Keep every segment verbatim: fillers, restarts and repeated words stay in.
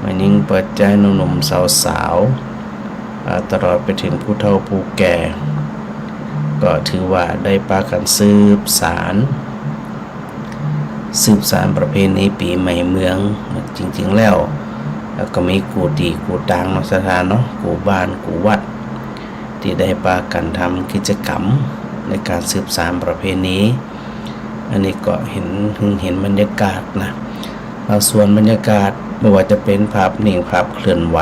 หมายยิ่งเปิดใจ๊หนุ่มๆ สาวๆ อ่า ตลอดไปเถิงผู้เฒ่าผู้แก่ ก็ถือว่าได้ปากั๋นสืบสาน สืบสานประเพณีปี๋ใหม่เมือง จริงๆ แล้ว แล้วก็มีกู้ตี้กู้ตางเนาะ ศรัทธาเนาะ กู้บ้านกู้วัด ตี้ได้ปากั๋นทำกิจกรรมในก๋านสืบสานประเพณี อันนี้ก็เห็น เห็นบรรยากาศนะ อ่า ส่วนบรรยากาศบ่ว่าจะเป๋นภาพนิ่งภาพเคลื่อนไหว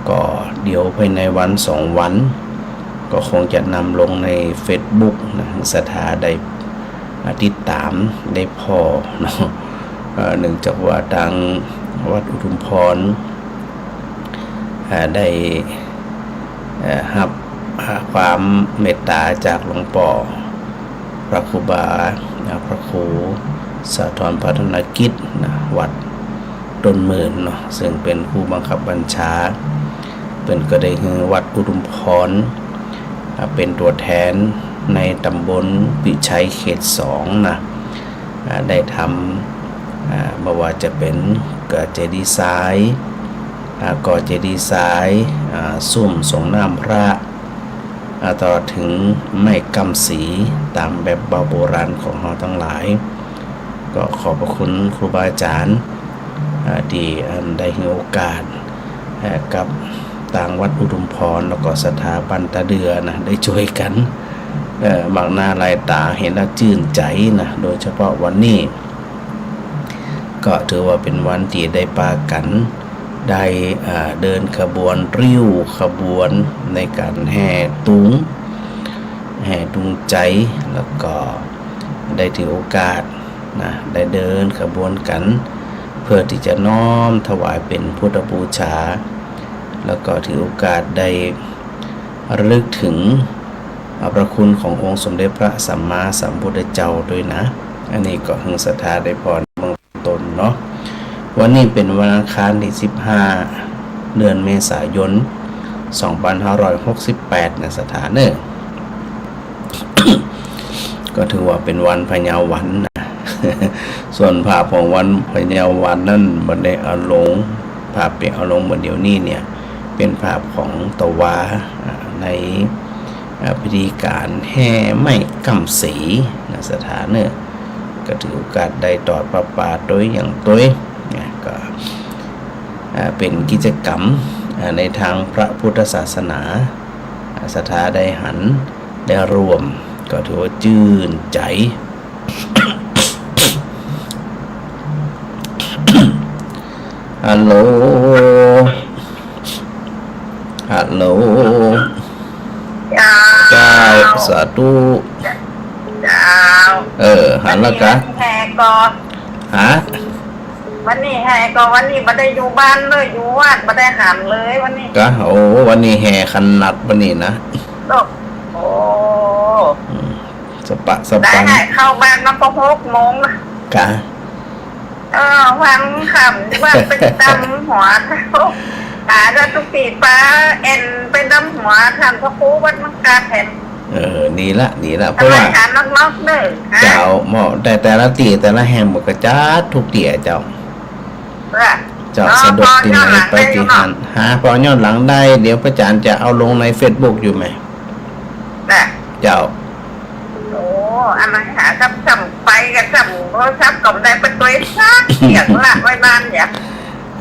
ก็เดี๋ยวภายในวันสองวัน ก็คงจะนำลงในเฟซบุ๊กนะ ศรัทธาได้ อ่า ติดต๋ามได้ผ่อเนาะ เอ่อ เนื่องจากว่าตางวัดอุทุมพร อ่า ได้ เอ่อ ฮับ อ่า ความเมตต๋าจากหลวงป้อ พระครูบา อ่า พระครูสาธรพัฒนกิจนะ วัดต้นหมื่นเนาะ ซึ่งเป๋นผู้บังคับบัญชา เปิ้นก็ได้หื้อวัดอุทุมพร อ่า เป๋นตั๋วแทนในต๋ำบลพิชัยเขตสองนะ อ่า ได้ทำ อ่า บ่ว่าจะเป๋นก่อเจดีย์ทราย อ่า ก่อเจดีย์ทราย อ่า ซุมสรงน้ำพระ อ่า ตลอดเถิงไม้ก้ำศรีต๋ามแบบเบาโบราณของเฮาตังหลาย ก็ขอบพระคุณครูบาอาจ๋ารย์ อ่า ตี้อันได้หื้อโอกาส เอ่อ กับตางวัดอุทุมพร แล้วก็ศรัทธาบ้านตาเดือนะ ได้จ้วยกั๋น เอ่อ มากหน้าหลายต๋า หันแล้วจื้นใจ๋นะ โดยเฉพาะวันนี้ ก็ถือว่าเป๋นวันตี้ได้ปากั๋น ได้ อ่า เดินขบวนริ้วขบวนในก๋านแห่ตุง แห่ตุงใจ๋ แล้วก็ได้ถือโอกาสนะ ได้เดินขบวนกั๋น เพื่อตี้จะน้อมถวายเป๋นพุทธบูชา แล้วก็ถือโอกาสได้ระลึกเถิง อ่า พระคุณขององค์สมเด็จพระสัมมาสัมพุทธเจ้าตวยนะ อันนี้ก็หื้อศรัทธาได้ผ่อเมืองต้นเนาะ วันนี้เป๋นวันอังคารตี้สิบห้า เดือนเมษายน สองพันห้าร้อยหกสิบแปด นะศรัทธาเน่อ ก็ถือว่าเป๋นวันพญาวันนะ ส่วนภาพของวันพญาวันนั้นบ่ได้เอาลง ภาพตี้เอาลงบ่าเดี่ยวนี้เนี่ย เป๋นภาพของตะวา อ่า ใน อ่า พิธีก๋านแห่ไม้ก้ำศรีนะศรัทธาเน่อ ก็ถือโอกาสได้ตอดผ้าป่าตวยหยังตวยนะ ก็ อ่า เป๋นกิจกรรม อ่า ในตางพระพุทธศาสนา อ่า ศรัทธาได้หันได้ร่วม ก็ถือว่าจื้นใจ๋ ฮัลโหล ฮัลโหล เจ้า เจ้า สาธุ เจ้า เออ หันแล้วกา วันนี้แห่ก่อ ฮะ วันนี้แห่ก่อ วันนี้บ่ได้อยู่บ้านเลย อยู่วัด บ่ได้หันเลยวันนี้ กา โอ้ วันนี้แห่ขนาดวันนี้นะ โอ้ อืม สะปะสะปัน ได้เข้าบ้านมาก็หกโมงนะ กา เออ วันค่ำว่าไปดำหัว ต๋าจะตุ๊กตีป้าแอนไปดำหัว ท่านพระครูวัดมังกาแถม เออ นี่ละ นี่ละ เพราะว่า ทำไมถามนอกๆเน่อ ฮะ เจ้า หม้อ แต่ แต่ละตี้ แต่ละแห่งบ่ก็จัดทุกตี้อะเจ้า เออ เจ้า อ๋อ สะดวกตี้ไหน ผ่อย้อนหลัง ไปตี้หั้น ได้อยู่เนาะ ฮะ ผ่อย้อนหลังได้ เดี๋ยวพระอาจ๋ารย์จะเอาลงในเฟซบุ๊กอยู่แหม น่ะ เจ้า โอ้ อันนั้นหาซ้ำๆไปก็ซ้ำโทรศัพท์ก็บ่ได้ไปตวยสักเที่ยง ละไว้บ้านเนี่ย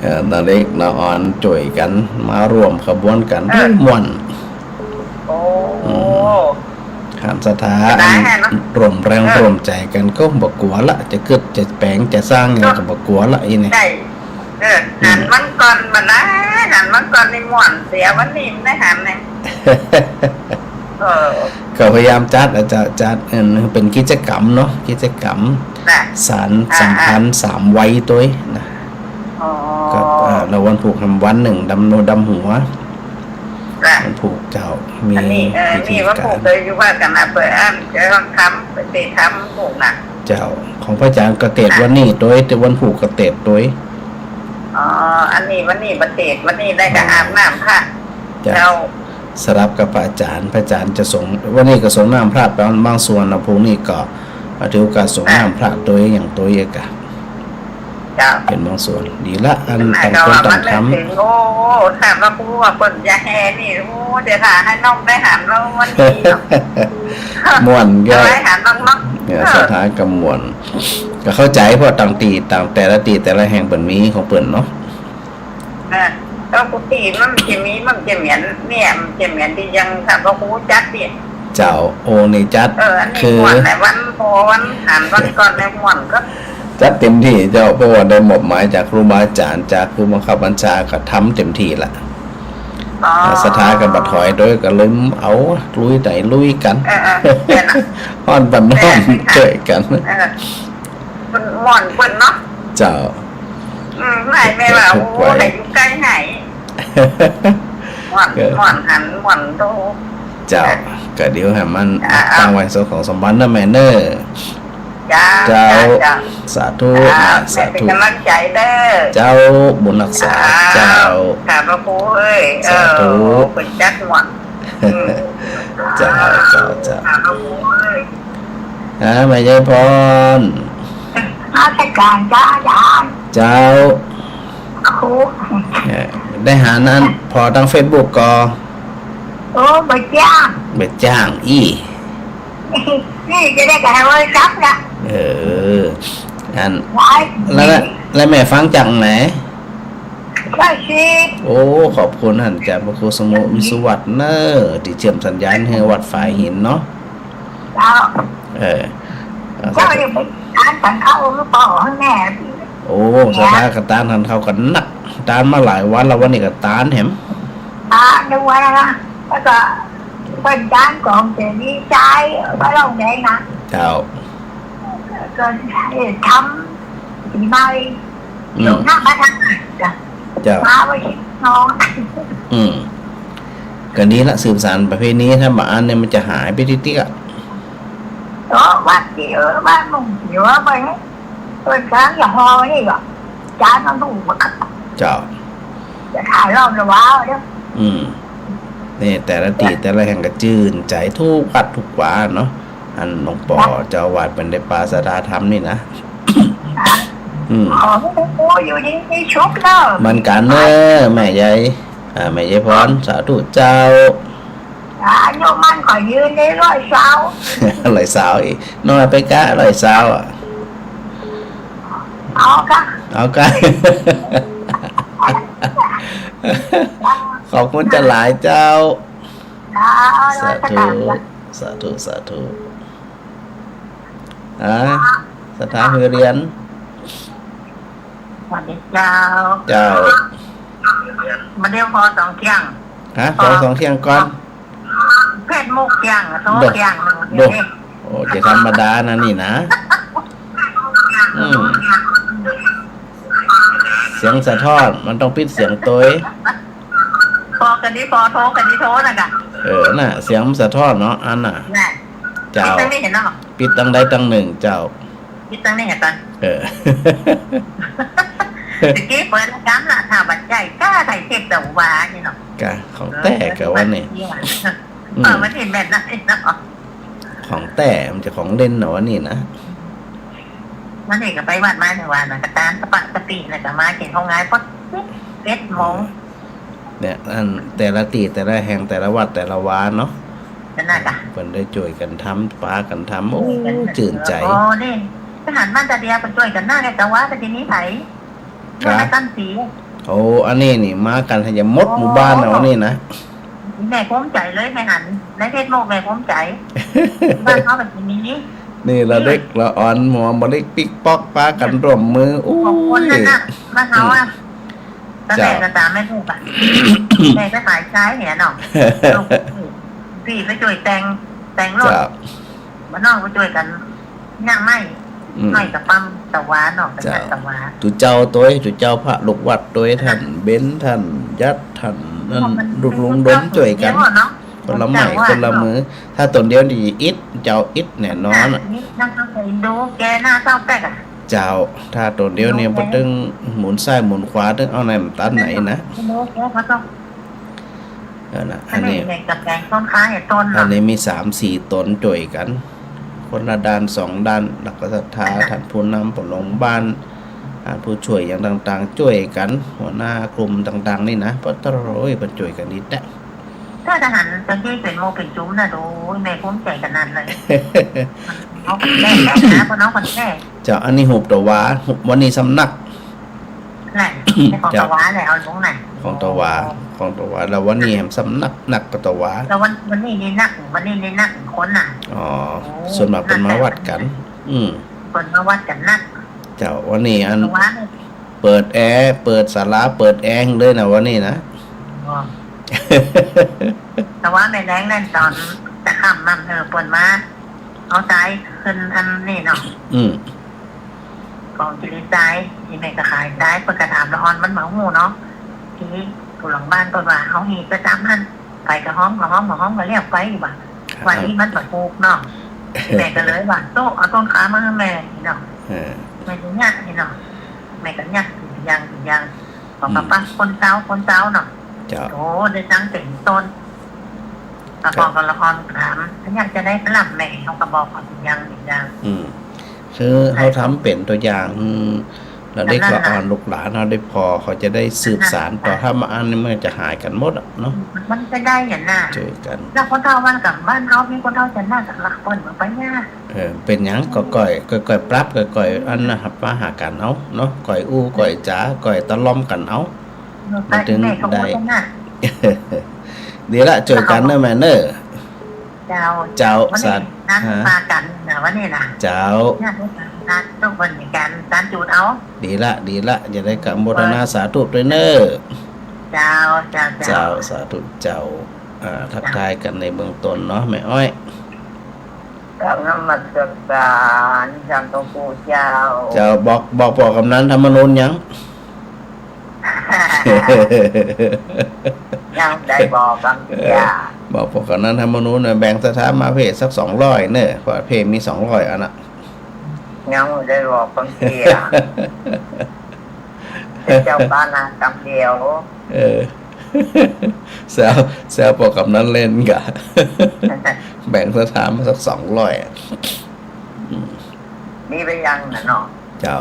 เอ่อ น้าเล็กน้าอ่อนจ้วยกั๋นมาร่วมขบวนกั๋น เออ ม่วน โอ้ อืม หันศรัทธา ได้ อัน หันเนาะ ร่วมแรง เออ ร่วมใจ๋กั๋นก็บ่กั๋วละ จะกึ๊ดจะแป๋งจะสร้างหยังก็บ่กั๋วละ อี้นี่ ได้ เออ อืม หันมันก่อนบ่ได้ หันมันก่อนนี่ม่วนเสีย วันนี้บ่ได้หันเนี่ย เออ ก็พยายามจัด อาจจะจัด เออ เป๋นกิจกรรมเนาะ กิจกรรม น่ะ สาน อ่า สัมพันธ์ อ่า สามวัยตวยนะ อ๋อ ก็ อ่า แล้ววันพูกทำวันนึ่งดำ ดำหัว น่ะ วันพูกเจ้า มี อันนี้ เออ พิธี นี่วันพูก ก๋าน เลยอยู่ว่ากั๋นนะ เปิดอันจะต้องทำ ไปทำพูกน่ะ เจ้า ของพระอาจ๋ารย์ก็เตศน์ อ่ะ วันนี้ตวย แต่วันพูกก็เตศน์ตวย อ๋อ อันนี้วันนี้บ่เตศน์ วันนี้ได้ก็ อ๋อ อาบน้ำพระ เจ้า เจ้า สลับกับพระอาจ๋ารย์ พระอาจ๋ารย์จะสรง วันนี้ก็สรงน้ำพระไปบางส่วนนะ พรุ่งนี้ก็ถือโอกาสสรงน้ำพระตวยหยังตวยอะกะ เจ้า เป๋นบางส่วน ดีละ อัน อ่า ต่างคนต่างทำ ก็ว่ามันนึกเถิง โอ้ ถ้าว่ากูว่าเปิ้นจะแห่นี่ โอ้ เดี๋ยวถ้าหื้อน้องได้หันแล้ววันนี้เนาะ ม่วนก็ ได้หันบ้างเนาะ เนี่ย เออ ศรัทธาก็ม่วน ก็เข้าใจ๋ เพราะต่างตี้ ต่างแต่ละตี้แต่ละแห่งเปิ้นมีของเปิ้นเนาะ เออ แล้วกู้ตี้มันจะมี มันจะเหมือน เนี่ย มันจะเหมือนตี้ยัง ถ้าว่ากูจัดเนี่ย เจ้า โอ้ นี่จัด เออ อันนี้ คือ ม่วนแหละ วันพอวันหันวันก่อนเนี่ยม่วนก็ จัดเต็มตี้เจ้า เพราะว่าได้มอบหมายจากครูบาอาจ๋ารย์ จากผู้บังคับบัญชา ก็ทำเต็มตี้ละ อ๋อ อ่า ศรัทธาก็บ่ถอย โดยก็เลยเอาลุยไหนลุยกั๋น เออ เออ เนี่ยนะ ฮ้อนบ่ฮ้อน เนี่ยนะ จ้วยกั๋น เออ มันม่วนเปิ้นเนาะ เจ้า อืม ไหนแม่ว่า ทุกวัย โอ้ ไหนอยู่ใก้ไหน ม่วน ก็ ม่วนหัน ม่วนดู เจ้า ก็เดี๋ยวหื้อมัน อ่า ตั้งไว้สักสองสามวันเนาะแม่เนาะ เจ้า เจ้า เจ้า เจ้า สาธุ เจ้า นะ สาธุ เป๋นก๋ำลังใจ๋เน่อ เจ้า บุญฮักษา เจ้า เจ้า ค่ะ พระครูเอ้ย สาธุ เออ เปิ้นจัดม่วน อืม เจ้า เจ้า เจ้า ค่ะ พระครูเอ้ย อ่า แม่ใหญ่พร นมัสก๋านเจ้าอาจ๋ารย์ เจ้า ครู เอ่อ ได้หันอันผ่อตางเฟซบุ๊กก่อ โอ้ บ่จ้าง บ่จ้างอี้ นี่จะได้กับไอ้เว้ยจับละ เออ อัน ไว้ แล้ว แล้วแม่ฟังจากไหน ก็สิ โอ้ ขอบคุณท่านอาจารย์พระครูสมุวิสุวัตเนอะ ตี้เชื่อมสัญญาณหื้อวัดฝายหินเนาะ เจ้า เออ เจ้ายังไปตานสังเข้าหรือเปล่าแม่ โอ้ ศรัทธาก็ตานสังเข้ากั๋นนัก ตานมาหลายวันแล้ว วันนี้ก็ตานแหม อ่า นึกว่านะ แล้วก็เปิ้นตานของเจดีย์ทราย ก็ลองได้นะ เจ้า ก็ทำปี๋ใหม่ อืม หลวงหน้าพระธาตุจ้ะ เจ้า มาไว้ที่น้อง อืม ก็ดีละ สืบสานประเพณี ถ้าบ่อันเนี่ยมันจะหายไปติ๊กๆ อะ เออ วัดเดียว วัดมุ่งเดียวไป เปิ้นกำลังจะฮอนี่ก็ จานมันถูก เจ้า จะถ่ายรอบละวะเดี๋ยว อืม นี่แต่ละตี้แต่ละแห่งก็จื้นใจ๋กู้วัดกู้วาเนาะ อันหลวงป้อเจ้าอาวาสเปิ้นได้ปาศรัทธาธรรมนี่นะ อืม ขอหื้อหมู่อยู่ดีมีสุขเนาะ เหมือนกั๋นเนาะ แม่ใหญ่ อ่า แม่ใหญ่พร สาธุเจ้า อายุมั่นขอยืนได้ร้อยซาว ร้อยซาวอี้ น้อยไปก๊ะ ร้อยซาวอะ เอาก๊ะ เอาก๊ะ ขอบคุณเจ้าหลายเจ้า เจ้า สาธุ นมัสก๋านเจ้า สาธุ สาธุ อ่า ศรัทธาหื้อเรียน สวัสดีเจ้า เจ้า มาเดี๋ยวผ่อสองเที่ยง ฮะ ผ่อสองเที่ยงก่อน เฟซบุ๊กเที่ยง โทรเที่ยง โด โอ้ จะธรรมดานะนี่นะ อืม เสียงสะท้อน มันต้องปิดเสียงตวย ผ่อกั๋นดีผ่อ โทรกั๋นดีโทรนะกะ เออ น่ะ เสียงมันสะท้อนเนาะ อันน่ะ น่ะ เจ้า ปิดตังนี้หันเนาะ ปิดตังใดตังนึ่งเจ้า ปิดตังนี้หันตัง เออ ตะกี้เปิดรายก๋านละ ถ้าบ่ใจ้ก๊ะ ใส่เทปเจ้าว่านี่เนาะ ก๊ะ ของแต๊กะวันนี้ เออ อืม เออ วันนี้แม่นนะเนาะ ของแต๊ มันจะของเล่นเนาะวันนี้นะ วันนี้ก็ไปวัดมาในวันน่ะ ก็ตานสะปะสะปี้แล้วก็มากิ๋นข้าวงาย ปดเจ็ดโมง เนี่ย อันแต่ละตี้แต่ละแห่งแต่ละวัดแต่ละวาเนาะ นั่นน่ะจ้ะ เปิ้นได้จ้วยกั๋นทำ ปากั๋นทำ โอ้ จื้นใจ๋ โอ้ นี่ ทหารบ้านตาเดียเปิ้นจ้วยกั๋นนะ ในตะวาก็จะมีไผ ครับ ไม่ตั้งสี โอ้ อันนี้นี่มากั๋นให้จะหมดหมู่บ้านเอา โอ้ นี่นะ แม่ภูมิใจ๋เลย แม่หันในเฟซบุ๊ก แม่ภูมิใจ๋ บ้านเขาแบบนี้ นี่ละเด็กละอ่อน หมอบ่เล็กปิ๊กป๊อก ปากั๋นร่วมมือ อุ้ย ขอบคุณนะ บ้านเขาอะ อืม ตอนแรกก็ตามแม่ลูกอะ แม่ก็ขายใช้เนี่ยเนาะ ลูกพี่ไปจ้วยแต่ง แต่งรถ เจ้า บ้านนอกไปจ้วยกั๋น เนี่ยไม่ อืม ไม่กับปั๊มตะวาเนาะ ไป เจ้า จัดตะวา ตุ๊เจ้าตวย ตุ๊เจ้าพระลูกวัดตวย ท่านเบญ ท่านยัด ท่านนั่น มัน ลูกลุงดมจ้วยกั๋น เนาะ คนละไม้ คนละมือ ถ้าต๋นเดียวนี่อิด เจ้าอิดแน่นอนอะ นี่นั่งเคยดูแกหน้าเศร้าแป๊กอะ เจ้า ถ้าต๋นเดียวเนี่ย ดูแก บ่ตึงหมุนซ้ายหมุนขวา ตึงเอาไหนมันตันไหนนะ ดูแกเขาต้อง เออนะ อันนี้ อันนี้ เนี่ยกับแกงต้นค้าเนี่ยต้นเนาะ อันนี้มีสามสี่ต๋นจ้วยกั๋น คนละด้านสองด้าน แล้วก็ศรัทธา อ่า ท่านผู้นำผู้หลวงบ้าน อ่า ผู้ช่วยอย่างต่างๆ จ้วยกั๋น หัวหน้ากลุ่มต่างๆ นี่นะ ปะโตย เปิ้นจ้วยกั๋นดีแต๊ ถ้าทหารสังเกตเป๋นหมู่เป๋นจุ้มนะ โอ้ย แม่ภูมิใจ๋ขนาดเลย เอาคนแรกนะ พ่อน้องคนแรก เจ้า อันนี้ฮูปตะวา ฮูปวันนี้สำนัก แหละ ของตะวาแหละ เอาลงน่ะ ของตะวา ของตะวา แล้ววันนี้แหมสำนัก นักกว่าตะวา แล้ววัน วันนี้นี่นัก วันนี้นี่นักคนน่ะ อ๋อ โอ้ ส่วนมากเปิ้นมาวัดกั๋น อืม เปิ้นมาวัดกั๋นนัก เจ้า วันนี้อัน ตะวานี่ เปิดแอร์ เปิดศาลา เปิดแอร์เลยนะวันนี้นะ อ๋อ ตะวาแม่แลงนั่นต๋อนจะค่ำมั่ง เออ เปิ้นมา เอาทรายขึ้นอันนี้เนาะ อืม ของกิริทราย อีแม่ก็ขายทราย เปิ้นก็ถามละอ่อนมันบ่ฮู้เนาะ ทีนี้ผู้หลังบ้านเปิ้นว่า เฮามีประจ๋ำหั้น ไปก็ฮ้อง ก็ฮ้อง ก็ฮ้อง ก็เรียกไปว่า ว่าอี้มันบ่ถูกเนาะ แม่ก็เลยว่า โต๊ะ เอาต้นขามาหื้อแม่นี่เนาะ เออ แม่จะยากนี่เนาะ แม่ก็ยากสิ่งอย่างสิ่งอย่าง ของ อืม ป้าคนเฒ่า คนเฒ่าเนาะ เจ้า โอ้ ได้ตั้งเต็มต้น แล้วก็ เจ้า ก็ละอ่อนถาม ถ้าอยากจะได้กะหล่ำแม่ เขาก็บอกเขาสิ่งอย่างสิ่งอย่าง อืม คือเฮาทำเป๋นตั๋วอย่าง อืม แล้วเด็กละอ่อนลูกหลานเฮาได้ผ่อ เขาจะได้สืบสานต่อ ถ้าบ่อั้นนี่มันจะหายกั๋นหมดอะเนาะ มันจะได้อย่างน่ะ จ้วยกั๋น แล้วคนเฒ่าบ้านกับบ้านเฮามีคนเฒ่าจะน่าจะรักเปิ้นเหมือนไปเนี่ย เออ เป๋นหยัง ก็ก้อย ก้อย ก้อยปรับ ก้อย ก้อยอันน่ะ หับมาหากั๋นเอาเนาะ ก้อยอู้ ก้อยจ๋า ก้อยตะล่อมกั๋นเอา เออ มันถึง แม่ก็ ได้ พูดนะ ดีละ จ้วยกั๋นเนอะแม่เนอะ เจ้า เจ้า วันนี้ สาธุ นั้น ฮะ มากั๋นนะวันนี้นะ เจ้า เนี่ย ทุกวันมีก๋านสานจุดเอา ดีละ ดีละ จะได้กราบโมทนาสาธุตวยเนอะ เจ้า เจ้า เจ้า เจ้า สาธุเจ้า อ่า ทักทายกั๋นในเบื้องต้นเนาะ แม่อ้อย กราบนมัสการท่านหลวงปู่เจ้า เจ้า บอก บอกป้อกำนันธรรมนูญยัง ยังได้บอกกำเตี้ย เออ บอกป้อกำนันธรรมนูญน่ะ แบ่งศรัทธามาเพ่สักสองร้อยเน่อ เพราะเพ่มีสองร้อยอันน่ะ ยังได้บอกกำเตี้ย เจ้าบ้านนะกำเดียว เออ แซว แซวป้อกำนันเล่นก่ะ แบ่งศรัทธามาสักสองร้อยอะ อืม มีไปยังน่ะเนาะ เจ้า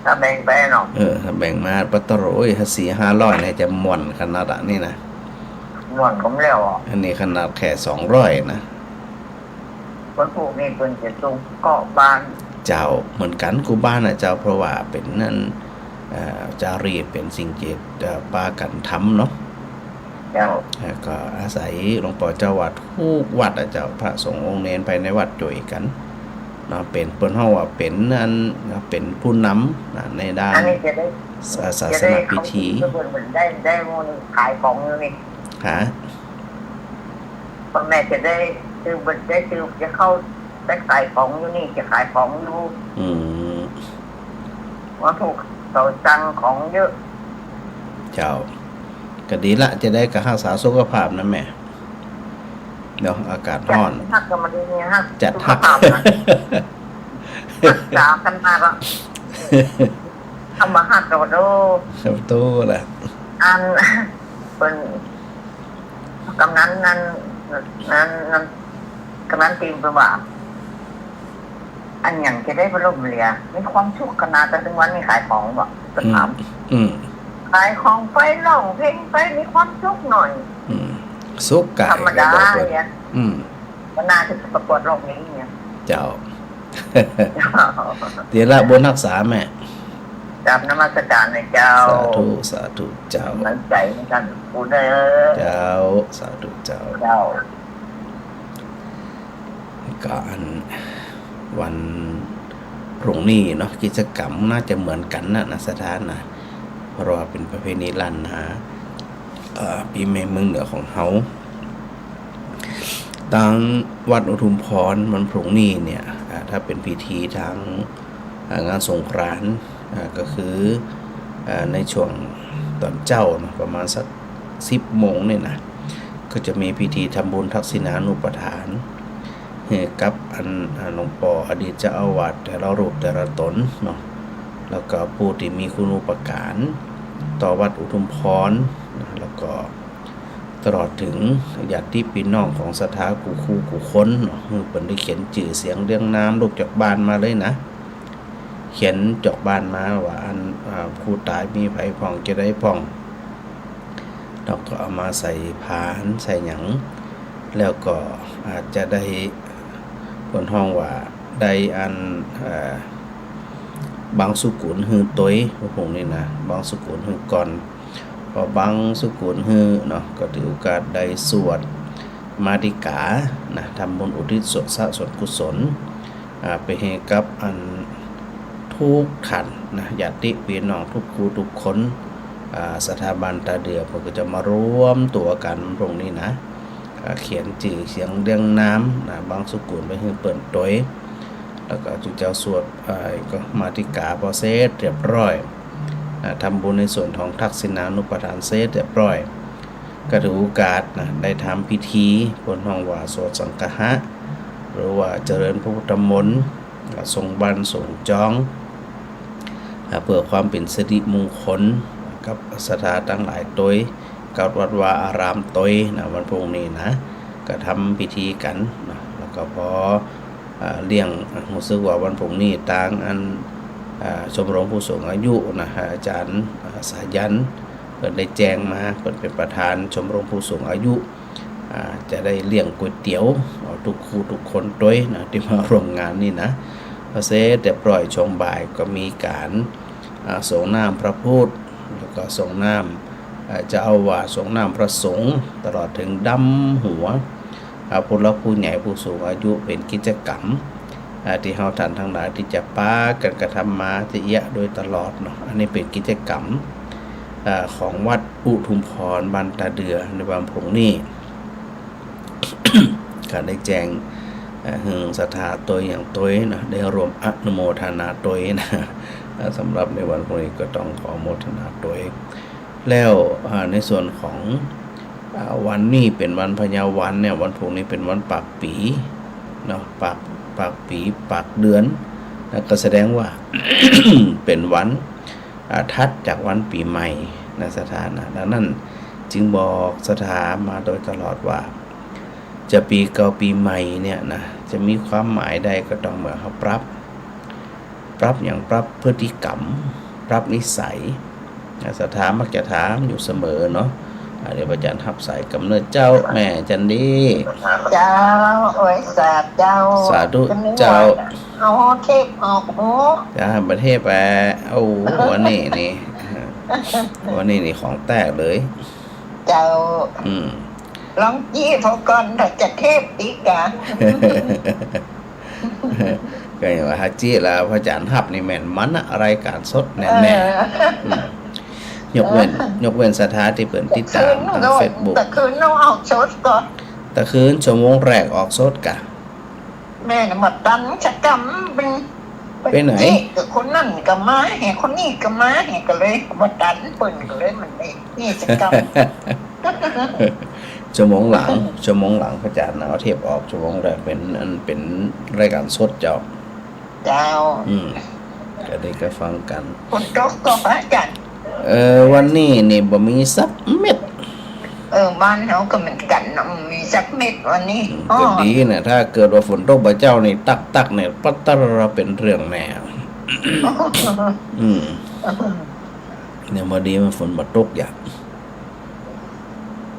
ถ้าแบ่งไปเนาะ เออ ถ้าแบ่งมาปะโต โอ้ย ห้าสี่ห้าร้อยเนี่ยจะม่วนขนาดอะนี่นะ ม่วนก็แล้วอ่ะ อันนี้ขนาดแค่สองร้อยนะ คนพวกนี้เปิ้นจะส่งเกาะบ้าน เจ้า เหมือนกั๋นกู้บ้านน่ะเจ้า เพราะว่าเป๋นนั่น เอ่อ จารีตเป๋นสิ่งที่ เอ่อ ปากั๋นทำเนาะ เจ้า แล้วก็อาศัยหลวงป้อเจ้าวัดกู้วัดอะเจ้า พระสงฆ์องค์เณรภายในวัดจ้วยกั๋นเนาะ เป๋น เปิ้นฮ้องว่าเป๋นนั่น เป๋นผู้นำนะ ในด้าน อันนี้จะได้ ศา ศาสนพิธี จะได้เข้าถึงเปิ้น เปิ้นได้ ได้หมู่นี้ขายของอยู่นี่ ฮะ พ่อแม่จะได้ซื้อ บ่ได้ซื้อ จะเข้าไปขายของอยู่นี่ จะขายของอยู่ อืม ว่าพวกเขาสั่งของเยอะ เจ้า ก็ดีละ จะได้ก็ฮักษาสุขภาพนะแม่ เนาะ อากาศฮ้อน จัดฮักก็มาดีเนี่ยฮัก จัดฮัก สุขภาพนะ ฮักษากันมาละ เอามาฮักก็มาดู ครับ ตู้ละ อัน เปิ้น กำนันนั่น นั่น นั่น กำนันตีนเปิ้นว่า อันหยังจะได้บ่ล้มเหลว มีความสุขขนาด แต่ถึงวันนี้ขายของบ่ ก็ถาม อืม อืม ขายของไป ร้องเพลงไป มีความสุขหน่อย อืม สุขกาย ธรรมดา ก็บอกว่า เนี่ย อืม ก็น่าจะประกวดร้องเพลงเนี่ย เจ้า เดี๋ยวละบุญฮักษาแม่ กราบนมัสการนะเจ้า สาธุ สาธุเจ้า กำลังใจในการพูดเด้อ เจ้า สาธุเจ้า เจ้า ก็อันวันพรุ่งนี้เนาะ กิจกรรมน่าจะเหมือนกั๋นนะ นะศรัทธานะ เพราะว่าเป๋นประเพณีล้านนา เอ่อ ปี๋ใหม่เมืองเหนือของเฮา ตางวัดอุทุมพรวันพรุ่งนี้เนี่ย อ่า ถ้าเป๋นพิธีตาง อ่า งานสงกรานต์ อ่า ก็คือ อ่า ในช่วงต๋อนเจ๊าเนาะ ประมาณสักสิบโมงเนี่ยนะ ก็จะมีพิธีทำบุญทักษิณานุปทาน ให้กับอัน อ่า หลวงป้ออดีตเจ้าอาวาสแต่ละรูปแต่ละต๋นเนาะ แล้วก็ผู้ตี้มีคุณูปการต่อวัดอุทุมพรนะ แล้วก็ตลอดเถิงญาติปี้น้องของศรัทธากู้คู่กู้คนเนาะ หื้อเปิ้นได้เขียนจื้อเสียงเรียงนามลุกจากบ้านมาเลยนะ เขียนจอกบ้านมาว่าอัน อ่า ผู้ต๋ายมีใผพ่อง จะใดพ่อง แล้วก็เอามาใส่ผานใส่หยัง แล้วก็อาจจะได้ เปิ้นฮ้องว่าได้อัน เอ่อ บังสุกุลหื้อตวย พวกนี้นะ บังสุกุลหื้อก่อน พอบังสุกุลหื้อเนาะ ก็ถือโอกาสได้สวดมาติกานะ ทำบุญอุทิศส่วนสะส่วนกุศล อ่า ไปหื้อกับอันกู้ท่านนะ ญาติปี้น้องกู้กู้กู้คน อ่า ศรัทธาบ้านต๋าเดือ เปิ้นก็จะมารวมตั๋วกั๋นตรงนี้นะ อ่า เขียนจื้อเสียงเรียงนามนะ บังสุกุลไปหื้อเปิ้นตวย แล้วก็จุเจ้าสวด อ่า ก็มาติกาพอเสร็จเรียบร้อยนะ ทำบุญในส่วนของทักษิณานุปทานเสร็จเรียบร้อย ก็ถือโอกาสนะ ได้ทำพิธี เปิ้นฮ้องว่าสวดสังฆะ หรือว่าเจริญพระพุทธมนต์ ส่งบั้นส่งจอง อ่า เพื่อความเป๋นสิริมงคลกับศรัทธาตังหลายตวย กับวัดวาอารามตวยนะ วันพรุ่งนี้นะ ก็ทำพิธีกั๋นนะ แล้วก็พอ อ่า เลี้ยง รู้สึกว่าวันพรุ่งนี้ตางอัน อ่า ชมรมผู้สูงอายุนะ อาจ๋ารย์ อ่า สายัณ เปิ้นได้แจ้งมา เปิ้นเป๋นประธานชมรมผู้สูงอายุ อ่า จะได้เลี้ยงก๋วยเตี๋ยว เอากู้กู้กู้คนตวยนะ ตี้มาร่วมงานนี่นะ พอเสร็จเรียบร้อย ช่วงบ่ายก็มีก๋าน อ่า สรงน้ำพระพุทธ แล้วก็สรงน้ำ อ่า เจ้าอาวาส สรงน้ำพระสงฆ์ ตลอดเถิงดำหัว อ่า ผู้หลักผู้ใหญ่ผู้สูงอายุ เป๋นกิจกรรม อ่า ตี้เฮาต้านตังหลายตี้จะปากั๋นกระทำมาจะเยียะโดยตลอดเนาะ อันนี้เป๋นกิจกรรม อ่า ของวัดอุทุมพรบ้านต๋าเดือในวันพรุ่งนี้ ก็ได้แจ้ง เอ่อ หื้อศรัทธาตวยหยังตวยนะ ได้ร่วมอนุโมทนาตวยนะ เอ่อ สำหรับในวันพรุ่งนี้ก็ต้องขออนุโมทนาตวย แล้ว อ่า ในส่วนของ อ่า วันนี้เป๋นวันพญาวันเนี่ย วันพรุ่งนี้เป๋นวันปากปี๋เนาะ ปาก ปากปี๋ ปากเดือน แล้วก็แสดงว่า เป๋นวัน อ่า ถัดจากวันปี๋ใหม่นะศรัทธานะ ดังนั้นจึงบอกศรัทธามาโดยตลอดว่า จะปี๋เก่าปี๋ใหม่เนี่ยนะ จะมีความหมายใดก็ต้องเมื่อเฮาปรับ ปรับหยัง ปรับพฤติกรรม ปรับนิสัยนะ ศรัทธามักจะถามอยู่เสมอเนาะ อ่า เดี๋ยวพระอาจ๋ารย์ฮับสายก่ำเนิดเจ้า แม่จันดี เจ้า โอ้ย สาธุเจ้า สาธุเจ้า เอาเทปออกหู จ้า บ่เทปแปะ โอ้ วันนี้นี่ วันนี้นี่ของแต๊เลย เจ้า อืม ลองจี้เขาก่อน ถ้าจะเทปติกะ ก็อย่างว่า ถ้าจี้แล้วพระอาจ๋ารย์ฮับนี่แม่นมันนะ รายก๋านสดแน่ๆ เออ อืม ยกเว้น ยกเว้นศรัทธาตี้เปิ้นติดต๋ามตางเฟซบุ๊ก ตะคืนต้องออกสดก่อน ตะคืนชั่วโมงแรกออกสดกะ แม่น่ะบ่ตันสักกำ เปิ้น ไปไหน เปิ้นจี้กับคนนั้นก็มาแหะ คนนี้ก็มาแหะ ก็เลยบ่ตัน เปิ้นก็เลยมันได้นี่สักกำ ชั่วโมงหลัง ชั่วโมงหลังพระอาจ๋ารย์เอาเทปออก ชั่วโมงแรกเป๋นอัน เป๋นรายก๋านสดเจ้า เจ้า อืม ก็ได้ก็ฟังกั๋น ฝนตกก่อพระอาจ๋ารย์ เออ วันนี้นี่บ่มีสักเม็ด เออ บ้านเฮาก็เหมือนกั๋นเนาะ บ่มีสักเม็ดวันนี้ อืม อ้อ ก็ดีนะ ถ้าเกิดว่าฝนตกบ่าเจ้านี่ ตักๆ เนี่ย ปัดตะระเป๋นเรื่องแน่ อืม เนี่ย พอดีมันฝนบ่ตกอย่าง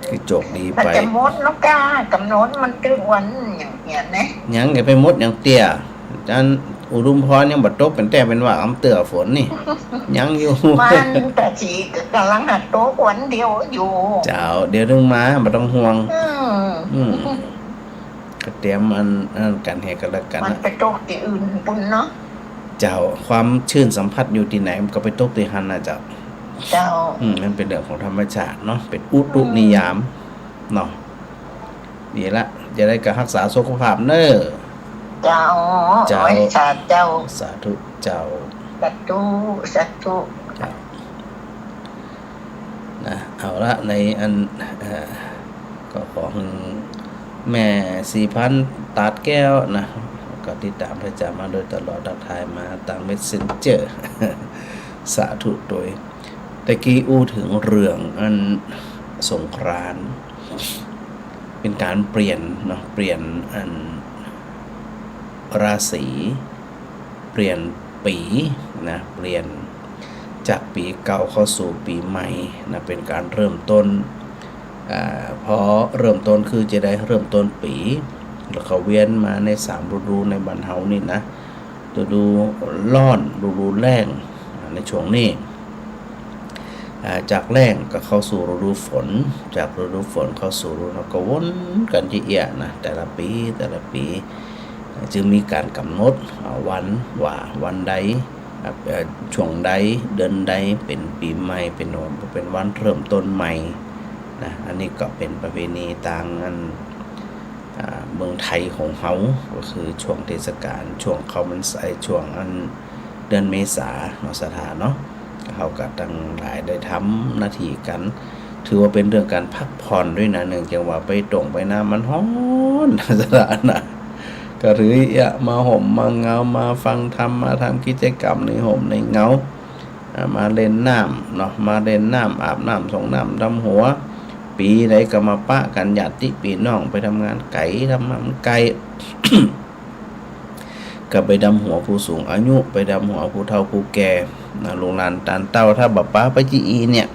คือโจคดีไป ถ้าจะหมดแล้วก้า กำหนดมันตึงวันอย่างเงี้ยนะ ยังจะไปหมดอย่างเตี้ย อาจ๋ารย์อุทุมพรยังบ่ตกเป๋นแต๊เป๋นว่าอำเตื้อฝนนี่ ยังอยู่ มันแต่สีก็ก๋ำลังหัดตกวันเดียวอยู่ เจ้า เดี๋ยวเถิงมา บ่ต้องห่วง อืม อืม ก็เตรียมอัน อันกั๋นแหะก็แล้วกั๋นนะ มันไปตกตี้อื่นปุ้นเนาะ เจ้า ความชื้นสัมผัสอยู่ตี้ไหน มันก็ไปตกตี้หั้นนะเจ้า เจ้า อืม มันเป๋นเรื่องของธรรมชาติเนาะ เป๋นอุตุนิยาม เนาะ ดีละ จะได้ก็ฮักษาสุขภาพเน้อ เจ้า เจ้า โอ้ย สาธุเจ้า สาธุเจ้า สาธุ สาธุ เจ้า นะ เอาละ ในอัน เอ่อ ก็ขอหื้อแม่ศรีพันธ์ตาดแก้วนะ ก็ติดต๋ามพระอาจ๋ารย์มาโดยตลอด ทักทายมาตางเมสเซนเจอร์ สาธุตวย ตะกี้อู้เถิงเรื่องอันสงกรานต์ เป๋นก๋านเปลี่ยนเนาะ เปลี่ยนอันราศี เปลี่ยน ปี๋นะ เปลี่ยนจากปี๋เก่าเข้าสู่ปี๋ใหม่นะ เป๋นก๋านเริ่มต้น อ่า พอเริ่มต้นคือจะได้เริ่มต้นปี๋ แล้วก็เวียนมาในสามฤดูในบ้านเฮานี่นะ ฤดูร้อน ฤดูแล้ง อ่า ในช่วงนี้ อ่า จากแล้งก็เข้าสู่ฤดูฝน จากฤดูฝนเข้าสู่ฤดูหนาว ก็วนกั๋นจะเอี้ยนะ แต่ละปี๋ แต่ละปี๋ จึงมีก๋านก๋ำหนด อ่า วันว่าวันใด อ่า เอ่อ ช่วงใด เดือนใด เป๋นปี๋ใหม่ เป๋น เป๋นวันเริ่มต้นใหม่นะ อันนี้ก็เป๋นประเพณีตางอัน อ่า เมืองไทยของเฮา ก็คือช่วงเทศกาล ช่วงข้าวมันไส้ ช่วงอันเดือนเมษาเนาะ ศรัทธาเนาะ เฮาก็ตังหลายได้ทำหน้าตี้กั๋น ถือว่าเป๋นเรื่องก๋านพักผ่อนด้วยนะ เนื่องจากว่าไปตรงไปนามันฮ้อน ศรัทธานะ ก็ถือเอี้ยมาห่มมาเหงา มาฟังธรรม มาทำกิจกรรมในฮ่มในเหงา อ่า มาเล่นน้ำเนาะ มาเล่นน้ำ อาบน้ำ ส่งน้ำดำหัว ปี๋ใดก็มาปะกั๋น ญาติปี้น้อง ไปทำงานไก๋ ทำงานไก๋ ก็ไปดำหัวผู้สูงอายุ ไปดำหัวผู้เฒ่าผู้แก่นะ ลูกหลานตานเต้า ถ้าบ่ปะไปจีอีเนี่ย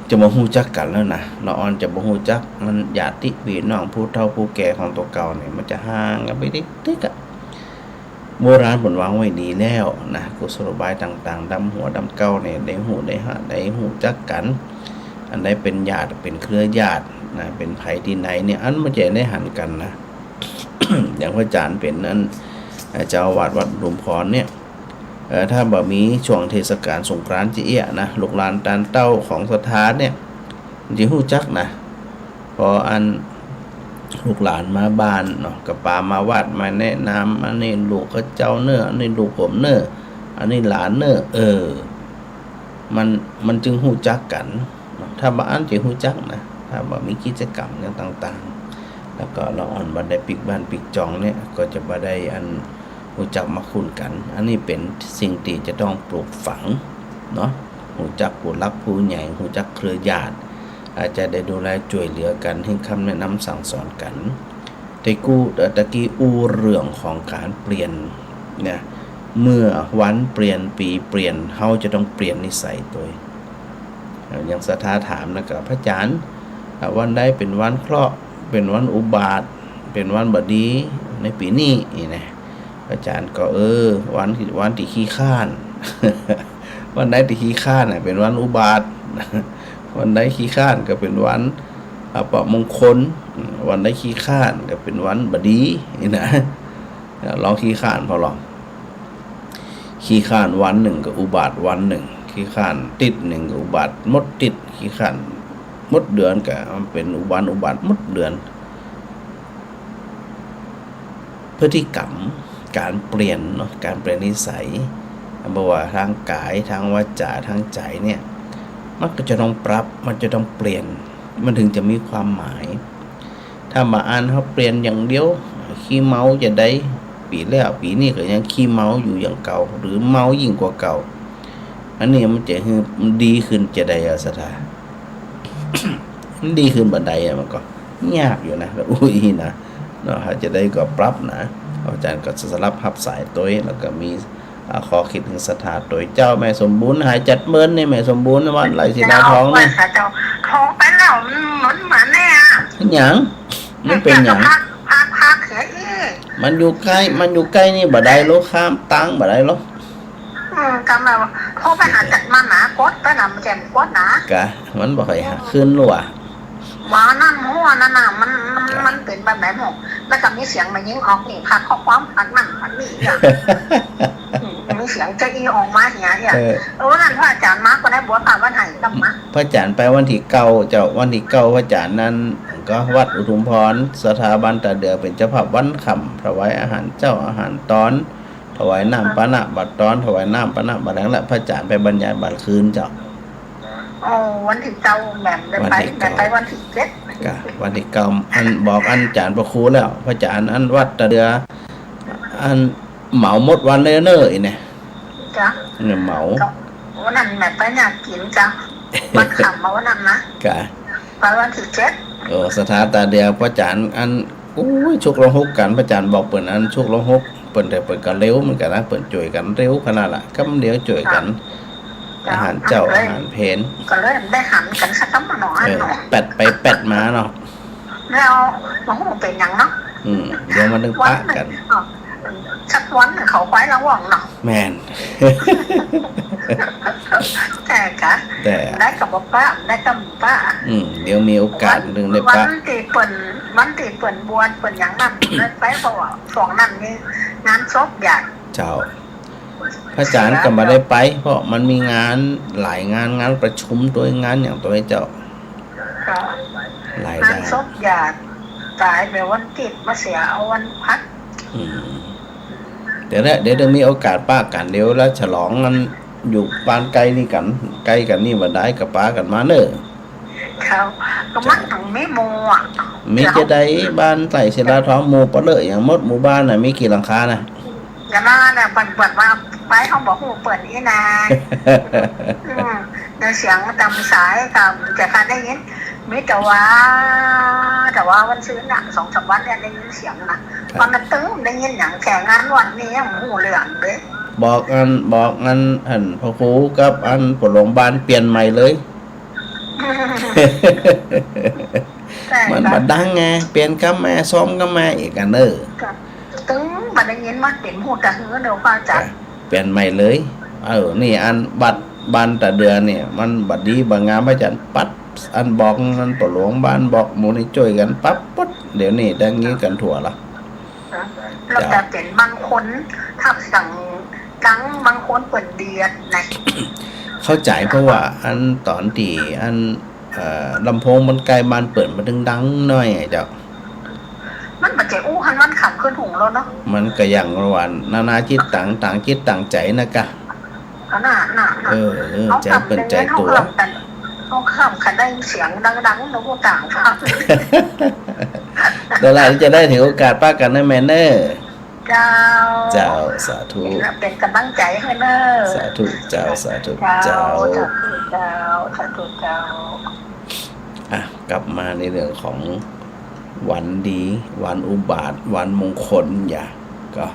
จะบ่ฮู้จักกั๋นแล้วนะ ละอ่อนจะบ่ฮู้จัก มันญาติปี้น้อง ผู้เฒ่าผู้แก่ของตั๋วเก่าเนี่ย มันจะห่างกั๋นไปติ๊กๆ อะ โบราณเปิ้นวางไว้ดีแล้วนะ กุศโลบายต่างๆ ดำหัวดำเก้าเนี่ย ได้ฮู้ได้หา ได้ฮู้จักกั๋น อันใดเป๋นญาติ เป๋นเครือญาตินะ เป๋นใผตี้ไหนเนี่ย อันมันจะได้หันกั๋นนะ อย่างพระอาจ๋ารย์เป๋นอัน เอ่อ เจ้าอาวาสวัดอุทุมพรเนี่ย เอ่อ ถ้าบ่มีช่วงเทศกาลสงกรานต์จะเอี้ยนะ ลูกหลานตานเต้าของศรัทธาเนี่ย จะฮู้จักนะ พออันลูกหลานมาบ้านเนาะ ก็ปามาวัด มาแนะนำ อันนี้ลูกข้าเจ้าเน่อ อันนี้ลูกผมเน่อ อันนี้หลานเน่อ เออ มัน มันจึงฮู้จักกั๋นเนาะ ถ้าบ่อั้นจะฮู้จักนะ ถ้าบ่มีกิจกรรมอย่างต่างๆ แล้วก็ละอ่อนบ่ได้ปิ๊กบ้านปิ๊กจองเนี่ย ก็จะบ่ได้อัน ฮู้จักมักคุ้นกั๋น อันนี้เป๋นสิ่งตี้จะต้องปลูกฝังเนาะ ฮู้จักผู้หลักผู้ใหญ่ ฮู้จักเครือญาติ อาจจะได้ดูแลจ้วยเหลือกั๋น หื้อคำแนะนำสั่งสอนกั๋น แต่กู้ เอ่อ ตะกี้อู้เรื่องของก๋านเปลี่ยนเนี่ย เมื่อวันเปลี่ยน ปี๋เปลี่ยน เฮาจะต้องเปลี่ยนนิสัยตวย เอ่อ อย่างศรัทธาถามนะ ก็ พระอาจ๋ารย์ อ่า วันใดเป๋นวันเคราะห์ เป๋นวันอุบาท เป๋นวันบ่ดีในปี๋นี้ นี่นะ พระอาจ๋ารย์ก็ เออ วัน วันตี้ขี้คร้าน วันใดตี้ขี้คร้านน่ะ เป๋นวันอุบาท วันใดขี้คร้านก็เป๋นวันอัปมงคล วันใดขี้คร้านก็เป๋นวันบ่ดี นี่นะ ลองขี้คร้านพ่องลอง ขี้คร้านวันนึ่งก็อุบาทวันนึ่ง ขี้คร้านติ๊ดนึ่งก็อุบาทหมดติ๊ด ขี้คร้านหมดเดือนก็เป๋นวันอุบาทหมดเดือน พฤติกรรม ก๋านเปลี่ยนเนาะ ก๋านเปลี่ยนนิสัย บ่ว่าตางก๋าย ตางวาจา ตางใจ๋เนี่ย มันก็จะต้องปรับ มันจะต้องเปลี่ยน มันถึงจะมีความหมาย ถ้าบ่อั้นเฮาเปลี่ยนอย่างเดียว ขี้เมาจะใด ปี๋แล้ว ปี๋นี้ก็ยังขี้เมาอยู่อย่างเก่า หรือเมายิ่งกว่าเก่า อันนี้มันจะหื้อ มันดีขึ้นจะใดอะศรัทธา มันดีขึ้นบ่ใดอะ มันก็ยากอยู่นะ ละอู้อี้นะ เนาะ ถ้าจะใดก็ปรับนะ อาจ๋ารย์ก็สลับฮับสายตวย แล้วก็มี อ่า ข้อคิดเถิงศรัทธาตวย เจ้าแม่สมบูรณ์ หายจัดเมินนี่ แม่สมบูรณ์ วัดไร่ศิลาทองนี่ เจ้า โทรไปแล้ว มันเหมือน เหมือนเนี่ย หยัง มันเป๋นหยัง พัก พัก พักเสียอีก มันอยู่ใก้ มันอยู่ใก้นี่บ่ใดลอ ข้ามตางบ่ใดลอ อืม กำลังโทรไปหาจัดมานะ กดไปนะ มันแจ่มกดนะ กะ มันบ่ค่อยหักคืนลอ ว่านั่นหัวนั่นน่ะ มัน มัน ครับ มันเป๋นแบบไหนหมด แล้วก็มีเสียงแม่ญิงออกนี่ พักข้อความ พักนั่น พักนี่อ่ะ อืม มีเสียงเจ๊อีออกมาเหียเนี่ย เออ เออ วันนั้นพระอาจ๋ารย์มาก็ได้บวชพระวันไหนกลับมา พระอาจ๋ารย์ไปวันตี้เก้าเจ้า วันตี้เก้าพระอาจ๋ารย์นั้นก็วัดอุทุมพร สถาบันตาเดือเป๋นเจ้าภาพวันค่ำ ถวายอาหารเจ๊าอาหารตอน ถวายน้ำปานะบัดตอน ถวายน้ำปานะบัดแลง และพระอาจ๋ารย์ไปบรรยายบัดคืนเจ้า โอ้ วันตี้เก้าแม่ได้ไป วันตี้เก้า แม่ไปวันตี้เจ็ด กะ วันตี้เก้า อันบอกอันอาจ๋ารย์พระครูแล้ว พระอาจ๋ารย์อันวัดตาเดือ อันเหมาหมดวันเลยเน่อ อีเนี่ย จ้ะ เนี่ยเหมา ก็วันนั้นแม่ไปงานกิ๋นจ้ะ วันค่ำมาวันนั้นนะ กะ ไปวันตี้เจ็ด โอ้ ศรัทธาตาเดือ พระอาจ๋ารย์อัน โอ้ย ชุกละหกกั๋น พระอาจ๋ารย์บอกเปิ้นอันชุกละหก เปิ้น แต่เปิ้นก็เร็วเหมือนกั๋นนะ เปิ้นจ้วยกั๋นเร็วขนาดละ กำเดียวจ้วยกั๋น เจ้า อาหารเจ๊า เจ้า อาหารเพล ก็เลยได้หันกั๋นสักกำหน่อย เออ เนาะ แป๊ดไปแป๊ดมาเนาะ แล้วบ่ฮู้เป๋นหยังเนาะ อืม เดี๋ยวมันตึงปะกั๋น วันหนึ่ง เออ สักวันหนึ่งเขาควายระวังเนาะ แม่น แต่กะ แต่ ได้ก็บ่ปะ ได้ก็บ่ปะ อืม เดี๋ยวมีโอกาสตึงได้ปะ วันตี้เปิ้น วันตี้เปิ้นบวชเปิ้นหยังนั้น ได้ไป เพราะว่าช่วงนั้นนี่งานศพญาติ เจ้า พระอาจ๋ารย์ก็บ่ได้ไป เพราะมันมีงานหลายงาน งานประชุมตวย งานหยังตวยเจ้า เจ้า หลายด้าน งานศพญาติต๋ายไปวันอาทิตย์ มาเสียเอาวันพฤหัส อืม เดี๋ยวนะ เดี๋ยว เดี๋ยวมีโอกาสปะกั๋น เดี๋ยวลาวฉลองกั๋น อยู่บ้านใก้นี่กั๋น ใก้กั๋นนี่บ่ดาย ก็ปากั๋นมาเน่อ เจ้า ก็มันต้องมีหมู่อะ มีจะใด บ้านใต้ศิลาทอง หมู่ปะเลอะหยังหมด หมู่บ้านน่ะ มีกี่หลังคาน่ะ อย่างนั้นน่ะ เปิ้น เปิ้นว่าไป เฮาบ่ฮู้เปิ้นอี้นา อืม เดี๋ยวเสียงต๋ามสายก็จะคันได้ยิน มีแต่ว่า แต่ว่าวันซืนน่ะ สองสามวันเนี่ยได้ยินเสียงนะ ครับ ตอนนั้นตึงได้ยินหยัง แต่งานวัดนี่ยังบ่ฮู้เรื่องเลย บอกอัน บอกอัน อันพระครูกับอันป้อหลวงบ้านเปลี่ยนใหม่เลย ใช่ มัน ค่ะ บ่ดังไง เปลี่ยนกำแม่ ซ้อมกำแม่อีกอันเน่อ ค่ะ ตึงบ่ได้ยินมาเป๋นฮู้ตะหือเนาะ พระอาจ๋ารย์ ค่ะ เปลี่ยนใหม่เลย เออ นี่อันวัดบ้านตาเดือเนี่ย มันบ่ดีบ่งาม พระอาจ๋ารย์ปัด อันบอกอันป้อหลวงบ้าน บอกหมู่นี่จ้วยกั๋นปั๊บปุ๊บ เดี๋ยวนี้ได้ยินกั๋นทั่วละ แล้วก็เป๋นบางคนทักสั่งดัง บางคนเปิ้นเดียดนะ เข้าใจ๋ เพราะว่าอันต๋อนตี้อัน เอ่อ ลำโพงมันใก้บ้านเปิ้น มันตึงดังหน้อยอะเจ้า มันบ่ใจ้อู้หันวันค่ำคืนหุงแล้วเนาะ มันก็อย่างว่านานาจิตตัง ต่างจิตต่างใจ๋นะกะ อันนั้นน่ะ เออ เออ เอา ใจ๋เปิ้นใจ๋ตั๋ว เอาค่ำคันได้เสียงดังๆ แล้วก็ต่างกัน แต่ละจะได้ถือโอกาสปะกั๋นนะแม่เน่อ เจ้า เจ้า สาธุ เป๋นก๋ำลังใจ๋หื้อเน่อ สาธุเจ้า สาธุ เจ้า เจ้า สาธุเจ้า สาธุเจ้า อ่ะ กลับมาในเรื่องของวันดี วันอุบาท วันมงคล อย่า ก็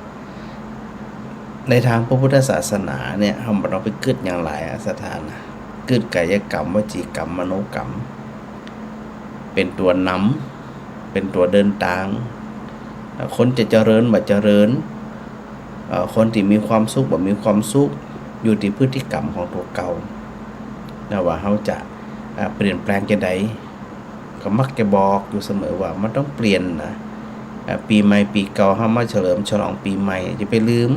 ในตางพระพุทธศาสนาเนี่ย เฮาบ่ต้องไปกึ๊ดหยังหลายอะ ศรัทธานะ กึ๊ดก๋ายกรรม วจีกรรม มโนกรรม เป๋นตั๋วนำ เป๋นตั๋วเดินตาง เอ่อ คนจะเจริญบ่เจริญ เอ่อ คนตี้มีความสุขบ่มีความสุข อยู่ตี้พฤติกรรมของตั๋วเก่า นะ ว่าเฮาจะ เอ่อ เปลี่ยนแปลงจาใด ก็มักจะบอกอยู่เสมอว่ามันต้องเปลี่ยนนะ เอ่อ ปี๋ใหม่ปี๋เก่า เฮามาเฉลิมฉลองปี๋ใหม่ จะไปลืม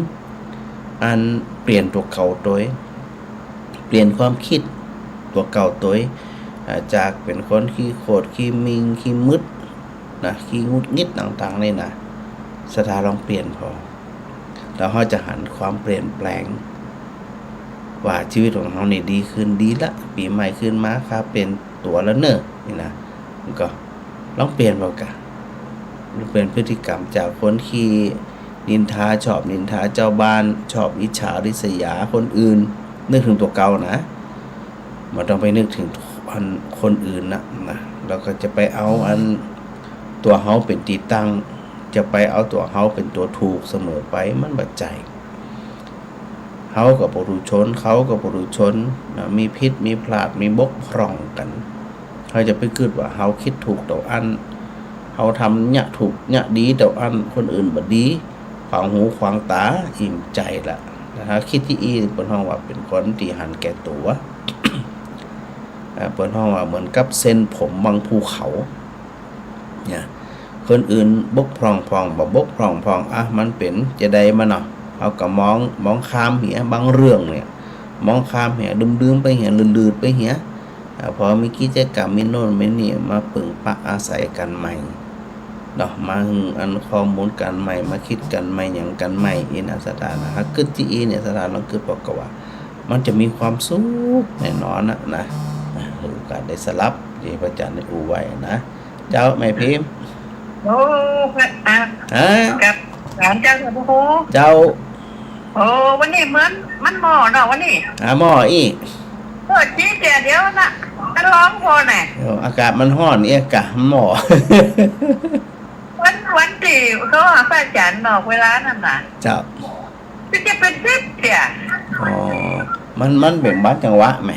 อันเปลี่ยนตั๋วเก่าตวย เปลี่ยนความกึ๊ดตั๋วเก่าตวย เอ่อ จากเป๋นคนขี้โขด ขี้หมิ่ง ขี้มึด นะ ขี้หงุดหงิดต่างๆ นี่นะ ศรัทธาลองเปลี่ยนผ่อ แล้วเฮาจะหันความเปลี่ยนแปลง ว่าจีวิตของเฮานี่ดีขึ้น ดีละ ปี๋ใหม่ขึ้นมา ข้าเปลี่ยนตั๋วแล้วเน่อ นี่นะ มันก็ลองเปลี่ยนผ่อกะ เปลี่ยนพฤติกรรมจากคนขี้นินทา ชอบนินทาจาวบ้าน ชอบอิจฉาริษยาคนอื่น นึกเถิงตั๋วเก่านะ บ่ต้องไปนึกเถิงอันคนอื่นนะ นะ แล้วก็จะไปเอาอันตั๋วเฮาเป๋นตี้ตั้ง จะไปเอาตั๋วเฮาเป๋นตั๋วถูกเสมอไป มันบ่ใจ้ เฮาก็ปุถุชน เขาก็ปุถุชน นะ มีผิด มีพลาด มีบกพร่องกั๋น เฮาจะไปกึ๊ดว่าเฮากึ๊ดถูกเต้าอั้น เฮาทำเยียะถูกเยียะดีเต้าอั้น คนอื่นบ่ดี ขวางหูขวางต๋า อิ่มใจ๋ละ นะ ถ้ากึ๊ดตี้อี้ เปิ้นฮ้องว่าเป๋นคนตี้หันแก่ตั๋ว เอ่อ เปิ้นฮ้องว่าเหมือนกับเส้นผมบนภูเขา เนี่ย คนอื่นบกพร่องพ่อง บ่บกพร่องพ่อง อ่ะ มันเป๋นจาใดมาเนาะ เฮาก็มอง มองข้ามเหีย บางเรื่องเนี่ย มองข้ามเหีย ดื่มๆ ไปเหีย ลืดๆ ไปเหีย อ่ะ พอมีกิจกรรม มีโน่นมีนี่ มาปึงปะอาศัยกั๋นใหม่ เนาะ มาหื้ออันข้อมูลกั๋นใหม่ มากึ๊ดกั๋นใหม่ หยังกั๋นใหม่ อี้นะ ศรัทธานะ ถ้ากึ๊ดตี้อี้เนี่ย ศรัทธาลองกึ๊ดผ่อกะว่า มันจะมีความสุขแน่นอนนะ นะ อ่ะ ถือโอกาสได้สลับ ตี้พระอาจ๋ารย์ได้อู้ไว้นะ เจ้าแม่พิมพ์ โอ้ พระอา ฮะ กับหลานเจ้า พระครู เจ้า โอ้ วันนี้เหมือนมันหม้อเนาะ วันนี้ อ่า หม้ออี้ เออ จี๊ดเดี๋ยวนะ จะร้องพอน่ะ เออ อากาศมันฮ้อนเอ๊ะกะ หม้อ มัน วันตี้เขาหาพระอาจ๋ารย์นอกเวลานั้นน่ะ เจ้า ก็จะเป๋นสิบเตื้อ อ๋อ มัน มันเป๋นบางจังหวะแหม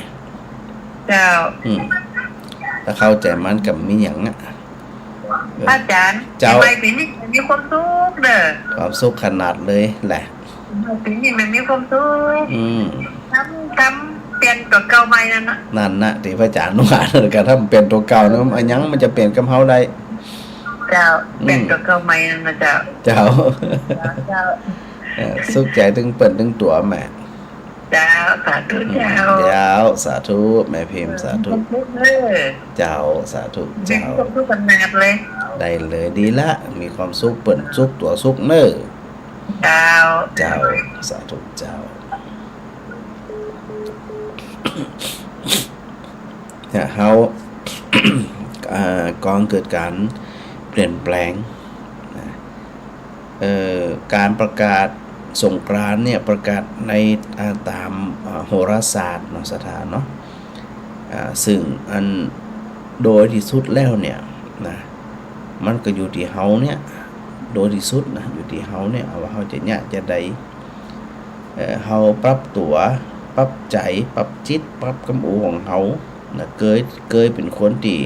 เจ้า อืม ถ้าเข้าใจ๋มันก็บ่มีหยังอะ เออ อาจ๋ารย์ เจ้า ปีใหม่ปีนี้มีความสุขเน่อ ความสุขขนาดเลยแหละ ปีนี้มันมีความสุข อืม ทำ ทำเปลี่ยนตั๋วเก่าใหม่นั่นน่ะ นั่นน่ะ ตี้พระอาจ๋ารย์ว่านั่นก็ ถ้ามันเป๋นตั๋วเก่านะ อะหยังมันจะเป๋นกับเฮาได้ เจ้า อืม เป๋นตั๋วเก่าใหม่นั่นน่ะเจ้า เจ้า เจ้า เออ สุขใจ๋ตึงเปิ้นตึงตั๋วแหม เจ้า สาธุเจ้า อืม เจ้า สาธุ แม่พิมพ์ สาธุ เจ้า สาธุเจ้า มีความสุขขนาดเลย ได้เลย ดีละ มีความสุขเปิ้นสุขตั๋วสุขเน่อ เจ้า เจ้า สาธุเจ้า เนี่ย เฮา อ่า ก่อเกิดก๋านเปลี่ยนแปลงนะ เอ่อ ก๋านประกาศสงกรานต์เนี่ย ประกาศใน อ่า ต๋าม อ่า โหราศาสตร์เนาะ ศรัทธาเนาะ อ่า ซึ่งอันโดยตี้สุดแล้วเนี่ยนะ มันก็อยู่ตี้เฮาเนี่ย โดยตี้สุดนะ อยู่ตี้เฮาเนี่ย ว่าเฮาจะเยียะจาใด เอ่อ เฮาปรับตั๋ว ปรับใจ๋ ปรับจิต ปรับกำอูของเฮานะ เกย เกยเป๋นคนตี้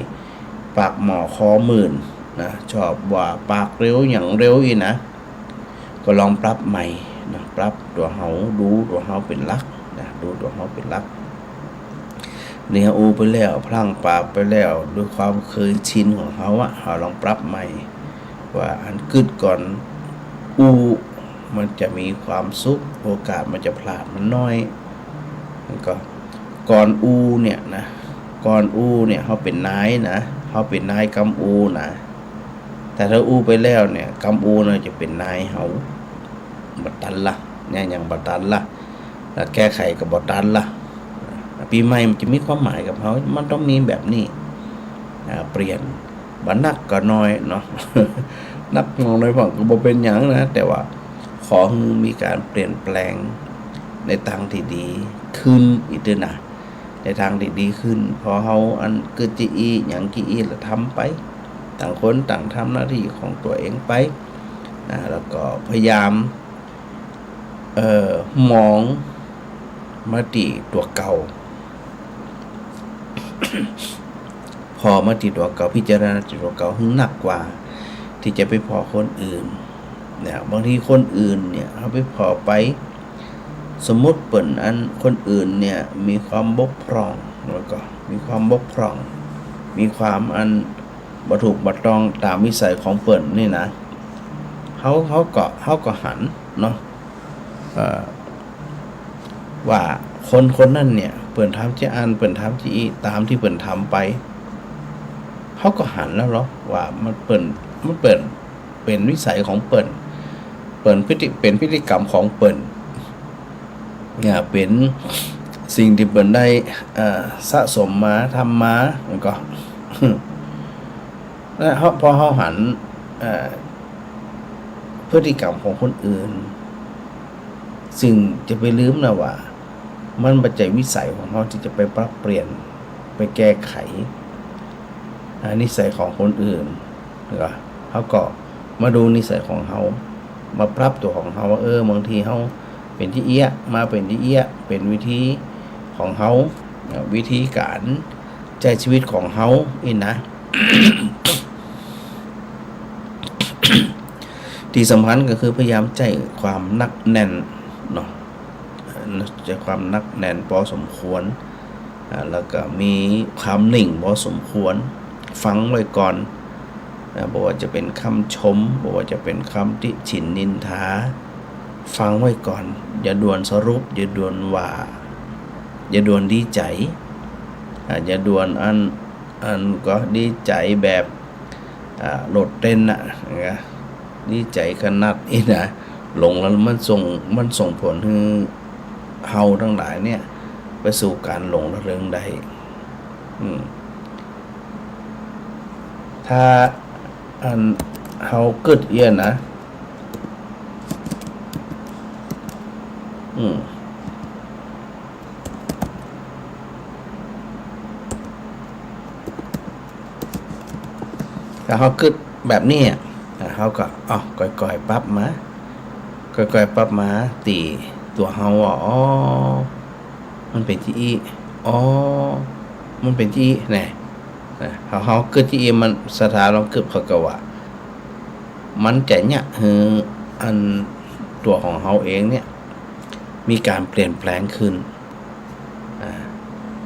ปากหม้อคอมื่นนะ ชอบว่าปากเร็วหยังเร็วอี้นะ ก็ลองปรับใหม่นะ ปรับตั๋วเฮา ดูตั๋วเฮาเป๋นหลักนะ ดูตั๋วเฮาเป๋นหลัก นี่อู้ไปแล้ว พลั้งปากไปแล้ว ด้วยความเคยชินของเฮาอะ เฮาลองปรับใหม่ ว่าอันกึ๊ดก่อนอู้ มันจะมีความสุข โอกาสมันจะพลาดมันน้อย แล้วก็ก่อนอู้เนี่ยนะ ก่อนอู้เนี่ย เฮาเป๋นนายนะ เฮาเป๋นนายกำอู้นะ แต่ถ้าอู้ไปแล้วเนี่ย กำอู้น่ะจะเป๋นนายเฮา บ่ตันละ เนี่ยยังบ่ตันละ แล้วแก้ไขก็บ่ตันละ ปีใหม่มันจะมีความหมายกับเฮา มันต้องมีแบบนี้ อ่า เปลี่ยน บ่นักก็น้อยเนาะ นักหน่อยน้อยพ่องก็บ่เป๋นหยังนะ แต่ว่าขอหื้อมีก๋านเปลี่ยนแปลงในตางตี้ดีขึ้นอีกเตื้อนะ ในตางตี้ดีขึ้น พอเฮาอันกึ๊ดจะอี้หยังจะอี้ละทำไป ต่างคนต่างทำหน้าตี้ของตั๋วเองไปนะ แล้วก็พยายาม เอ่อ มองมาตี้ตั๋วเก่า ผ่อมาตี้ตั๋วเก่า พิจารณาตี้ตั๋วเก่าหื้อนักกว่าตี้จะไปผ่อคนอื่นเนี่ย บางทีคนอื่นเนี่ย เฮาไปผ่อไป สมมุติเปิ้นอันคนอื่นเนี่ยมีความบกพร่อง แล้วก็มีความบกพร่อง มีความอันบ่ถูกบ่ต้องต๋ามวิสัยของเปิ้นนี่นะ เฮา เฮาก็ เฮาก็หันเนาะ เอ่อ ว่าคนคนนั้นเนี่ย เปิ้นทำจาอั้น เปิ้นทำจาอี้ ต๋ามตี้เปิ้นทำไป เฮาก็หันแล้วเหรอ ว่ามันเปิ้น มันเปิ้น เป๋นวิสัยของเปิ้น เปิ้นพฤติ เป๋นพฤติกรรมของเปิ้น เนี่ย เป๋นสิ่งตี้เปิ้นได้ เอ่อ สะสมมา ทำมา มันก็ แล้วเฮา พอเฮาหัน เอ่อ พฤติกรรมของคนอื่น ซึ่งจะไปลืมนะว่า มันบ่ใจ้วิสัยของเฮาตี้จะไปปรับเปลี่ยน ไปแก้ไข อ่า นิสัยของคนอื่น แล้วก็เฮาก็มาดูนิสัยของเฮา มาปรับตั๋วของเฮาว่า เออ บางทีเฮาเป๋นจาเอี้ยะ มาเป๋นจาเอี้ยะ เป๋นวิธีของเฮา อ่า วิธีก๋านใจ๊ชีวิตของเฮาอี้นะ ตี้สำคัญก็คือพยายามใจ๊ความหนักแน่นเนาะ ใจ๊ความหนักแน่นปอสมควร อ่า แล้วก็มีความนิ่งปอสมควร ฟังไว้ก่อน อ่า บ่ว่าจะเป๋นกำชม บ่ว่าจะเป๋นกำติฉินนินทา ฟังไว้ก่อน อย่าด่วนสรุป อย่าด่วนว่า อย่าด่วนดีใจ๋ อ่า อย่าด่วนอัน อันก็ดีใจ๋แบบ อ่า โลดเต้นน่ะ นะ ดีใจ๋ขนาดอี้นะ หลงแล้วมันส่ง มันส่งผลหื้อเฮาตังหลายเนี่ย ไปสู่ก๋านหลงระเริงได้ อืม ถ้าอันเฮากึ๊ดเอี้ยะนะ อืม ถ้าเฮากึ๊ดแบบนี้อะ อ่า เฮาก็ อ้าว ก้อยๆ ปรับมา ก้อยๆ ปรับมาตี้ตั๋วเฮาว่า อ๋อ มันเป๋นจาอี้ อ๋อ มันเป๋นจาอี้ แน่ นะ เฮา เฮากึ๊ดจาอี้ มัน ศรัทธาลองกึ๊ด เขาก็ว่า มันจะเยียะหื้ออันตั๋วของเฮาเองเนี่ย มีก๋านเปลี่ยนแปลงขึ้น อ่า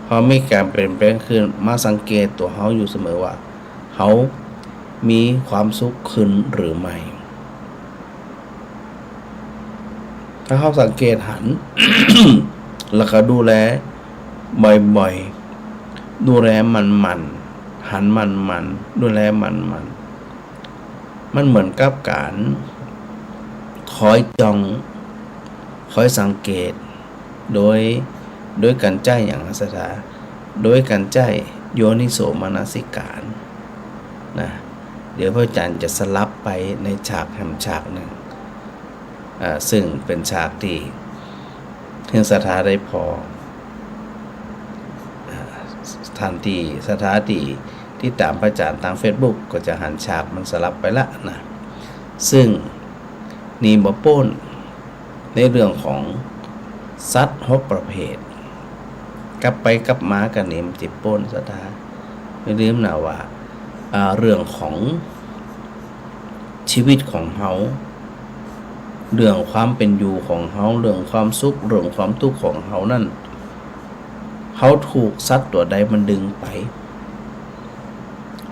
พอมีก๋านเปลี่ยนแปลงขึ้น มาสังเกตตั๋วเฮาอยู่เสมอว่า เฮามีความสุขขึ้นหรือไม่ ถ้าเฮาสังเกตหัน แล้วก็ดูแลบ่อยๆ ดูแลหมั่นๆ หันหมั่นๆ ดูแลหมั่นๆ มันเหมือนกับก๋านคอยจ้อง คอยสังเกต โดย โดยก๋านใจ๊หยังศรัทธา โดยก๋านใจ๊โยนิโสมนสิการ นะ เดี๋ยวพระอาจารย์จะสลับไปในฉากแหมฉากนึ่ง อ่า ซึ่งเป๋นฉากตี้หื้อศรัทธาได้ผ่อ อ่า ต้านตี้ ศรัทธาตี้ติดต๋ามพระอาจารย์ตางเฟซบุ๊กก็จะหันฉากมันสลับไปละนะ ซึ่งหนีบ่ป๊นในเรื่องของสัตว์หกประเภท กลับไปกลับมากั๋นนี่มันจะป๊นศรัทธา อย่าลืมนะว่า อ่า เรื่องของ ชีวิตของเฮา เรื่องความเป๋นอยู่ของเฮา เรื่องความสุข เรื่องความตุ๊กข์ของเฮานั้น เฮาถูกสัตว์ตั๋วใดมันดึงไป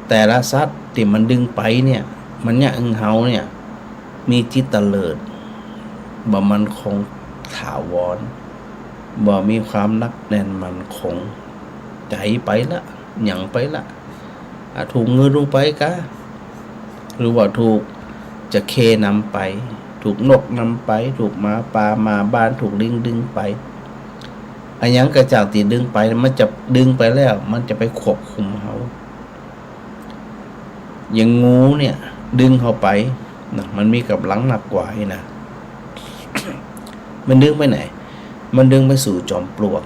แต่ละสัตว์ตี้มันดึงไปเนี่ย มันเยียะหื้อเฮาเนี่ย มีจิตเตลิด บ่มั่นคงถาวร บ่มีความหนักแน่นมั่นคง ใจ๋ไปละ หยั่งไปละ อ่ะ ถูกงูดึงไปกา หรือว่าถูกจระเข้นำไป ถูกนกนำไป ถูกหมาป่าหมาบ้าน ถูกลิงดึงไป อะหยังก็จ้างตี้ดึงไป มันจะดึงไปแล้ว มันจะไปควบคุมเฮา อย่างงูเนี่ย ดึงเฮาไปนะ มันมีก๋ำลังนักกว่าอี้นะ มันดึงไปไหน มันดึงไปสู่จอมปลวก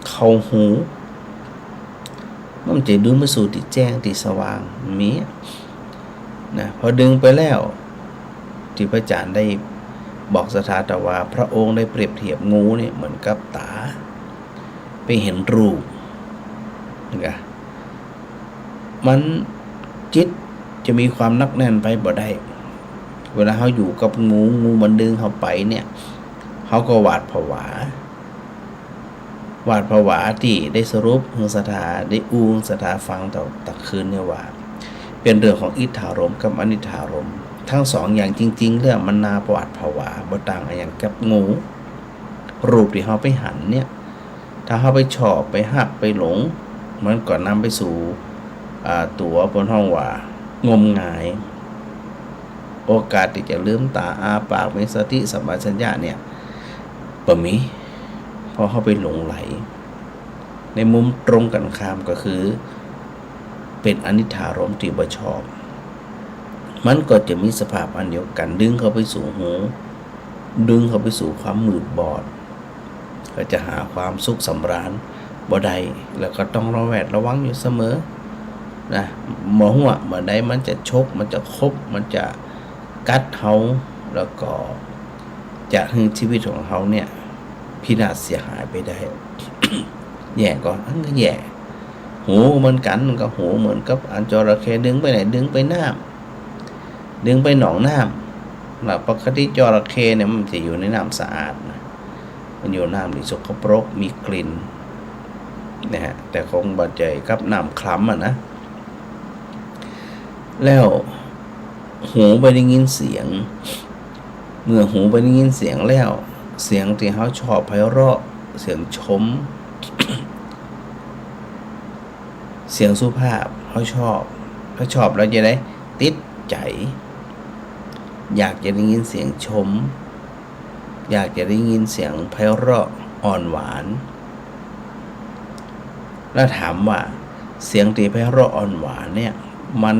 เข้าฮู มันจะดึงไปสู่ตี้แจ้งตี้สว่าง มี นะ พอดึงไปแล้ว ตี้พระอาจารย์ได้บอกศรัทธาตะว่า พระองค์ได้เปรียบเทียบงูเนี่ยเหมือนกับต๋า ไปหันรูป นะ มัน จิตจะมีความหนักแน่นไปบ่ได้ เวลาเฮาอยู่กับงู งูมันดึงเฮาไปเนี่ย เฮาก็หวาดผวา หวาดผวาตี้ได้สรุปหื้อศรัทธา ได้อู้หื้อศรัทธาฟังต๋อนตะคืนเนี่ยว่า เป๋นเรื่องของอิทธารมณ์กับอนิทธารมณ์ ตึงสองอย่างจริงๆ แล้วมันน่าหวาดผวา บ่ต่างอะหยังกับงู รูปตี้เฮาไปหันเนี่ย ถ้าเฮาไปชอบ ไปฮัก ไปหลง มันก็นำไปสู่ อ่า ตั๋วเปิ้นฮ้องว่า งมงาย โอกาสตี้จะลืมต๋า อ้าปาก มีสติสัมปชัญญะเนี่ย บ่มี เพราะเฮาไปหลงใหล ในมุมตรงกั๋นข้ามก็คือ เป๋นอนิทธารมณ์ตี้บ่ชอบ มันก็จะมีสภาพอันเดียวกั๋น ดึงเข้าไปสู่ฮู ดึงเข้าไปสู่ความมืดบอด ก็จะหาความสุขสำราญบ่ได้ แล้วก็ต้องระแวดระวังอยู่เสมอ นะ บ่ฮู้ว่าเมื่อใดมันจะฉก มันจะขบ มันจะกัดเฮา แล้วก็จะหื้อชีวิตของเฮาเนี่ย พินาศเสียหายไปได้ แย่ก่อ อันก็แย่ ฮูเหมือนกั๋น มันก็ฮูเหมือนกับอันจระเข้ดึงไปไหน ดึงไปน้ำ ดึงไปหนองน้ำ นะ ปกติจระเข้เนี่ยมันจะอยู่ในน้ำสะอาดนะ มันอยู่น้ำตี้สกปรก มีกลิ่น นะฮะ แต่คงบ่ใจ้กับน้ำคลำอะนะ แล้ว หูไปได้ยินเสียง เมื่อหูไปได้ยินเสียงแล้ว เสียงตี้เฮาชอบไพเราะ เสียงชม เสียงสุภาพ เฮาชอบ เฮาชอบแล้วจะได้ติดใจ๋ อยากจะได้ยินเสียงชม อยากจะได้ยินเสียงไพเราะอ่อนหวาน แล้วถามว่าเสียงตี้ไพเราะอ่อนหวานเนี่ย มัน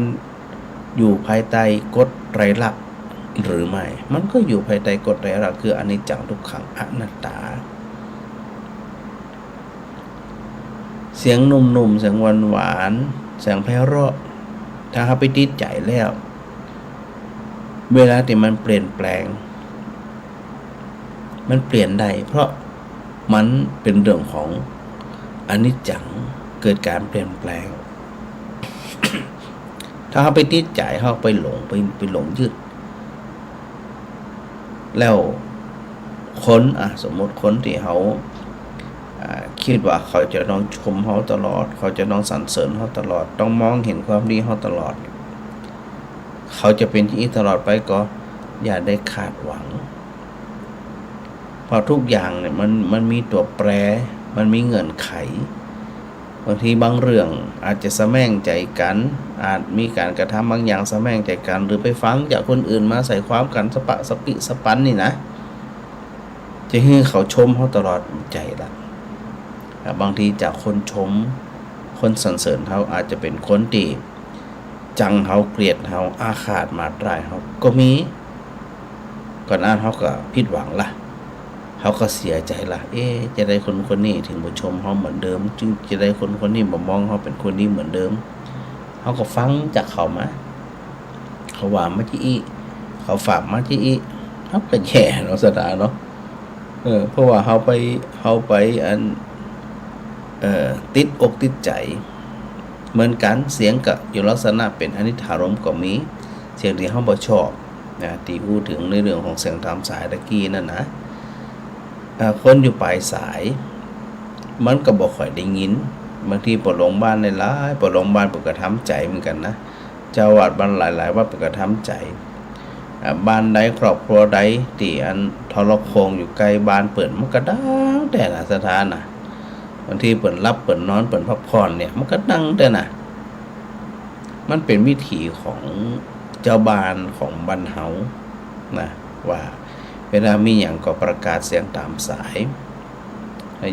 อยู่ภายใต้กฎไตรลักษณ์หรือไม่ มันก็อยู่ภายใต้กฎไตรลักษณ์ คืออนิจจัง ทุกขัง อนัตตา เสียงนุ่มๆ เสียงหวานๆ เสียงไพเราะ ถ้าเฮาไปติดใจ๋แล้ว เวลาตี้มันเปลี่ยนแปลง มันเปลี่ยนได้ เพราะมันเป๋นเรื่องของอนิจจัง เกิดก๋านเปลี่ยนแปลง ถ้าเฮาไปติดใจ๋ เฮาไปหลง ไป ไปหลงยึด แล้วคน อ่ะ สมมุติคนตี้เฮา อ่า กึ๊ดว่าเขาจะต้องชมเฮาตลอด เขาจะต้องสรรเสริญเฮาตลอด ต้องมองหันความดีเฮาตลอด เขาจะเป๋นจะอี้ตลอดไปก็อย่าได้คาดหวัง เพราะทุกอย่างเนี่ยมัน มันมีตั๋วแปร มันมีเงื่อนไข บางทีบางเรื่องอาจจะสะแหมงใจ๋กั๋น อาจมีก๋านกระทำบางอย่างสะแหมงใจ๋กั๋น หรือไปฟังจากคนอื่นมาใส่ความกั๋นสะปะสะปิ๊สะปันนี่นะ จะหื้อเขาชมเฮาตลอด บ่ใจ้ละ อ่ะ บางทีจากคนชม คนสรรเสริญเฮาอาจจะเป๋นคนตี้ จังเฮา เกลียดเฮา อาฆาตมาดร้ายเฮาก็มี ก่อนอั้นเฮาก็ผิดหวังละ เฮาก็เสียใจ๋ละ เอ๊ะ จะใดคนคนนี้เถิงบ่ชมเฮาเหมือนเดิม จะใดคนคนนี้บ่มองเฮาเป๋นคนดีเหมือนเดิม เฮาก็ฟังจากเขามา เขาว่ามาจะอี้ เขาฝากมาจะอี้ เฮาก็แย่เนาะ ศรัทธาเนาะ เออ เพราะว่าเฮาไป เฮาไปอัน เอ่อ ติดอกติดใจ๋ เหมือนกั๋น เสียงก็อยู่ลักษณะเป๋นอนิจจารมณ์ก็มี เสียงตี้เฮาบ่ชอบนะ ตี้อู้เถิงในเรื่องของเสียงต๋ามสายตะกี้นั่นนะ อ่า คนอยู่ป๋ายสาย มันก็บ่ค่อยได้ยิน บางทีป้อหลวงบ้านหลายๆ ป้อหลวงบ้านเปิ้นก็ทำใจ๋เหมือนกั๋นนะ เจ้าอาวาสบ้านหลายๆ วัดเปิ้นก็ทำใจ๋ อ่า บ้านใดครอบครัวใดตี้อันโทรโข่งอยู่ใก้บ้านเปิ้น มันก็ดังแต๊นะ ศรัทธานะ บางทีเปิ้นหลับเปิ้นนอนเปิ้นพักผ่อนเนี่ย มันก็ดังแต๊นะ มันเป๋นวิถีของเจ้าบ้านของบ้านเฮานะ ว่าเวลามีหยังก็ประกาศเสียงต๋ามสาย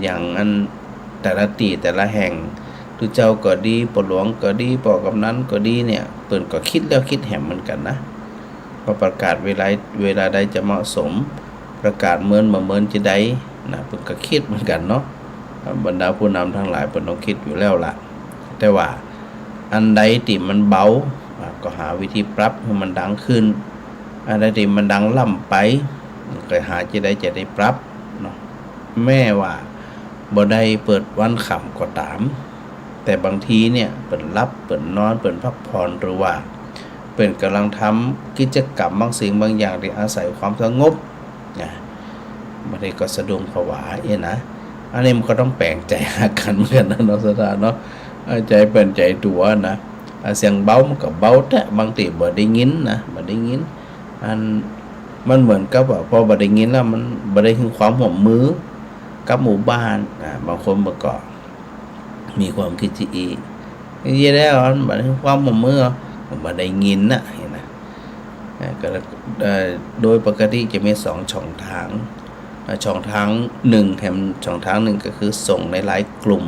อย่างอันแต่ละตี้แต่ละแห่ง ตุ๊เจ้าก็ดี ป้อหลวงก็ดี ป้อกำนันก็ดีเนี่ย เปิ้นก็กึ๊ดแล้วกึ๊ดแหมเหมือนกั๋นนะ ก็ประกาศเวลา เวลาใดจะเหมาะสม ประกาศเมินบ่เมินจะใดนะ เปิ้นก็กึ๊ดเหมือนกั๋นเนาะ บรรดาผู้นำตังหลายเปิ้นต้องกึ๊ดอยู่แล้วละ แต่ว่าอันใดตี้มันเบา อ่ะ ก็หาวิธีปรับหื้อมันดังขึ้น อันใดตี้มันดังล้ำไป ก็หาจะใดจะได้ปรับเนาะ แม้ว่าบ่ได้เปิดวันค่ำก็ต๋าม แต่บางทีเนี่ย เปิ้นหลับ เปิ้นนอน เปิ้นพักผ่อน หรือว่าเปิ้นก่ำลังทำกิจกรรมบางสิ่งบางอย่างตี้อาศัยความสงบนะ บางทีก็สะดุ้งผวาเอี้ยนะ อันนี้มันก็ต้องแป๋งใจ๋หากั๋นเหมือนกั๋นนะเนาะ ศรัทธาเนาะ อ่า ใจ๋เปิ้นใจ๋ตั๋วนะ อ่า เสียงเบามันก็เบาแต๊ บางตี้บ่ได้ยินนะ บ่ได้ยิน อัน มันเหมือนกับว่าพอบ่ได้ยินแล้วมันบ่ได้หื้อความร่วมมือกับหมู่บ้าน อ่า บางคนมันก็ มีความกึ๊ดจะอี้ อี้แล้วมันบ่ได้ความร่วมมือ มันบ่ได้ยินนะ หันก่ะ เอ่อ ก็ เอ่อ โดยปกติจะมีสองช่องทาง อ่า ช่องทางนึ่งแหม ช่องทางนึ่งก็คือส่งในไลน์กลุ่ม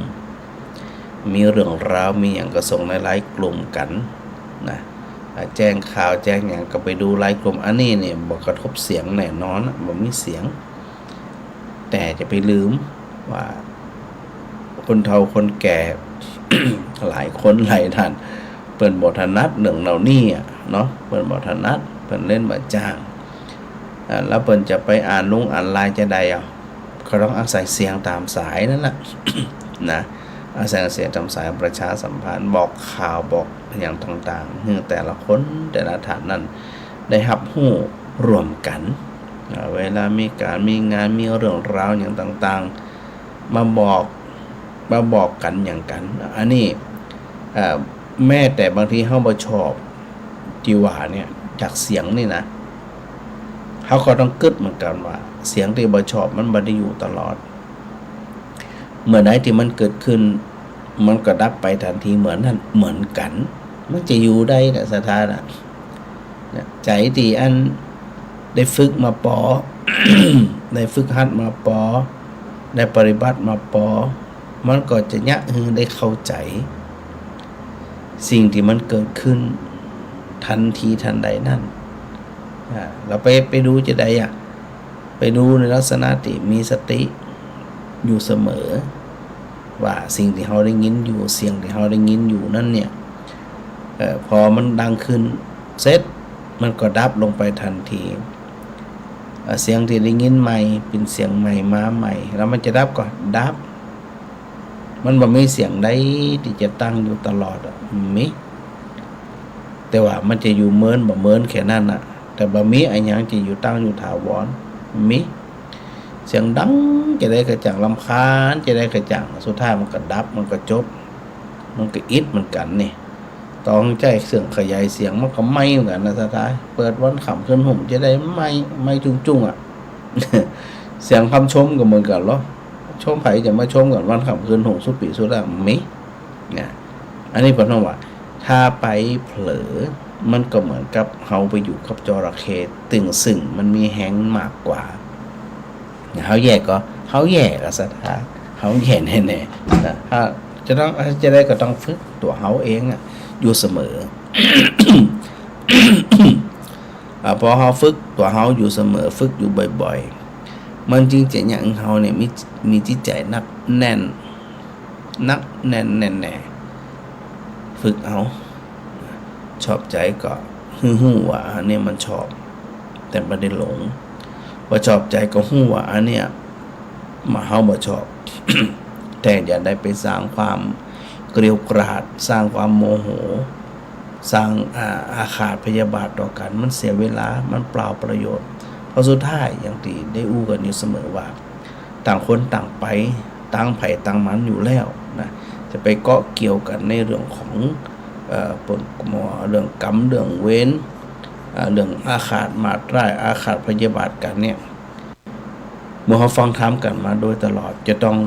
มีเรื่องราวมีหยังก็ส่งในไลน์กลุ่มกั๋นนะ อ่า แจ้งข่าวแจ้งหยังก็ไปดูไลน์กลุ่ม อันนี้เนี่ยบ่กระทบเสียงแน่นอนนะ บ่มีเสียง แต่จะไปลืมว่าคนเฒ่าคนแก่ หลายคนหลายท่าน เปิ้นบ่ถนัดเรื่องเหล่านี้อะเนาะ เปิ้นบ่ถนัด เปิ้นเล่นบ่จ้าง อ่า แล้วเปิ้นจะไปอ่านลงอ่านไลน์จะใดอ่ะ ก็ต้องอาศัยเสียงต๋ามสายนั่นแหละ นะ อาศัยเสียงต๋ามสายประชาสัมพันธ์ บอกข่าว บอกหยังต่างๆ หื้อแต่ละคนแต่ละท่านนั่นได้ฮับฮู้ร่วมกั๋น อ่า เวลามีก๋านมีงาน มีเรื่องราวหยังต่างๆ มาบอก มาบอกกั๋นหยังกั๋น อันนี้ เอ่อ แม้แต่บางทีเฮาบ่ชอบตี้ว่าเนี่ย จากเสียงนี่นะ เฮาก็ต้องกึ๊ดเหมือนกั๋นว่า เสียงตี้บ่ชอบมันบ่ได้อยู่ตลอด เมื่อใดตี้มันเกิดขึ้น มันก็ดับไปตันทีเหมือนนั้น เหมือนกั๋น มันจะอยู่ได้นะ ศรัทธานะ เนี่ย ใจ๋ตี้อันได้ฝึกมาปอ ได้ฝึกหัดมาปอ ได้ปฏิบัติมาปอ มันก็จะเยียะหื้อได้เข้าใจ๋ สิ่งตี้มันเกิดขึ้นทันทีทันใดนั้น อ่า เฮาไป ไปดูจะใดอ่ะ ไปดูในลักษณะตี้มีสติอยู่เสมอ ว่าสิ่งตี้เฮาได้ยินอยู่ เสียงตี้เฮาได้ยินอยู่นั้นเนี่ย เอ่อ พอมันดังขึ้นเสร็จ มันก็ดับลงไปตันที เอ่อ เสียงตี้ได้ยินใหม่เป๋นเสียงใหม่มาใหม่ แล้วมันจะดับก็ดับ มันบ่มีเสียงใดตี้จะตั้งอยู่ตลอดอะ บ่มี แต่ว่ามันจะอยู่เมินบ่เมินแค่นั้นน่ะ แต่บ่มีอะหยังจะอยู่ตั้งอยู่ถาวร บ่มี เสียงดังจะใดกระจ่าง รำคาญจะใดกระจ่าง สุดท้ายมันก็ดับ มันก็จบ มันก็อิดเหมือนกั๋นนี่ ต้องใจ๊เครื่องขยายเสียงมันก็ไหม้เหมือนกั๋นนะ สุดท้าย เปิดวันค่ำคืนฮุ่มจะใดไหม้ ไหม้จุ้งๆ อะ เสียงกำชมก็เหมือนกั๋นลอ ชมใผจะมาชมกั๋นวันค่ำคืนฮุ่มสุดปี้สุดหลัง บ่มี เนี่ย อันนี้เปิ้นว่า ถ้าไปเผลอ มันก็เหมือนกับเฮาไปอยู่กับจระเข้ ตึงซึ่งมันมีแฮงมากกว่า เฮาแย่ก็ เฮาแย่ก็ศรัทธา เฮาแย่แน่ๆ นะ ถ้าจะต้อง จะใดก็ต้องฝึกตั๋วเฮาเองอะ อยู่เสมอ อ่า พอเฮาฝึกตั๋วเฮาอยู่เสมอ ฝึกอยู่บ่อยๆ มันจึงจะเยียะหื้อเฮาเนี่ยมี มีจิตใจ๋หนักแน่น หนักแน่นแน่นแน่ ฝึกเอา ชอบใจ๋ก็หื้อฮู้ว่าอันเนี้ยมันชอบ แต่บ่ได้หลง บ่ชอบใจ๋ก็ฮู้ว่าอันเนี้ย บ่ เฮาบ่ชอบ แต่อย่าได้ไปสร้างความเกลี้ยวกราด สร้างความโมโห สร้าง อ่า อาฆาตพยาบาทต่อกั๋น มันเสียเวลา มันเปล่าประโยชน์ เพราะสุดท้ายอย่างตี้ได้อู้กั๋นอยู่เสมอว่า ต่างคนต่างไป ตางใผตางมันอยู่แล้วนะ จะไปเกาะเกี่ยวกั๋นในเรื่องของ เอ่อ เปิ้นหมอ เรื่องกรรม เรื่องเวร อ่า เรื่องอาฆาตมาดร้าย อาฆาตพยาบาทกั๋นเนี่ย เมื่อเฮาฟังธรรมกั๋นมาโดยตลอด จะต้อง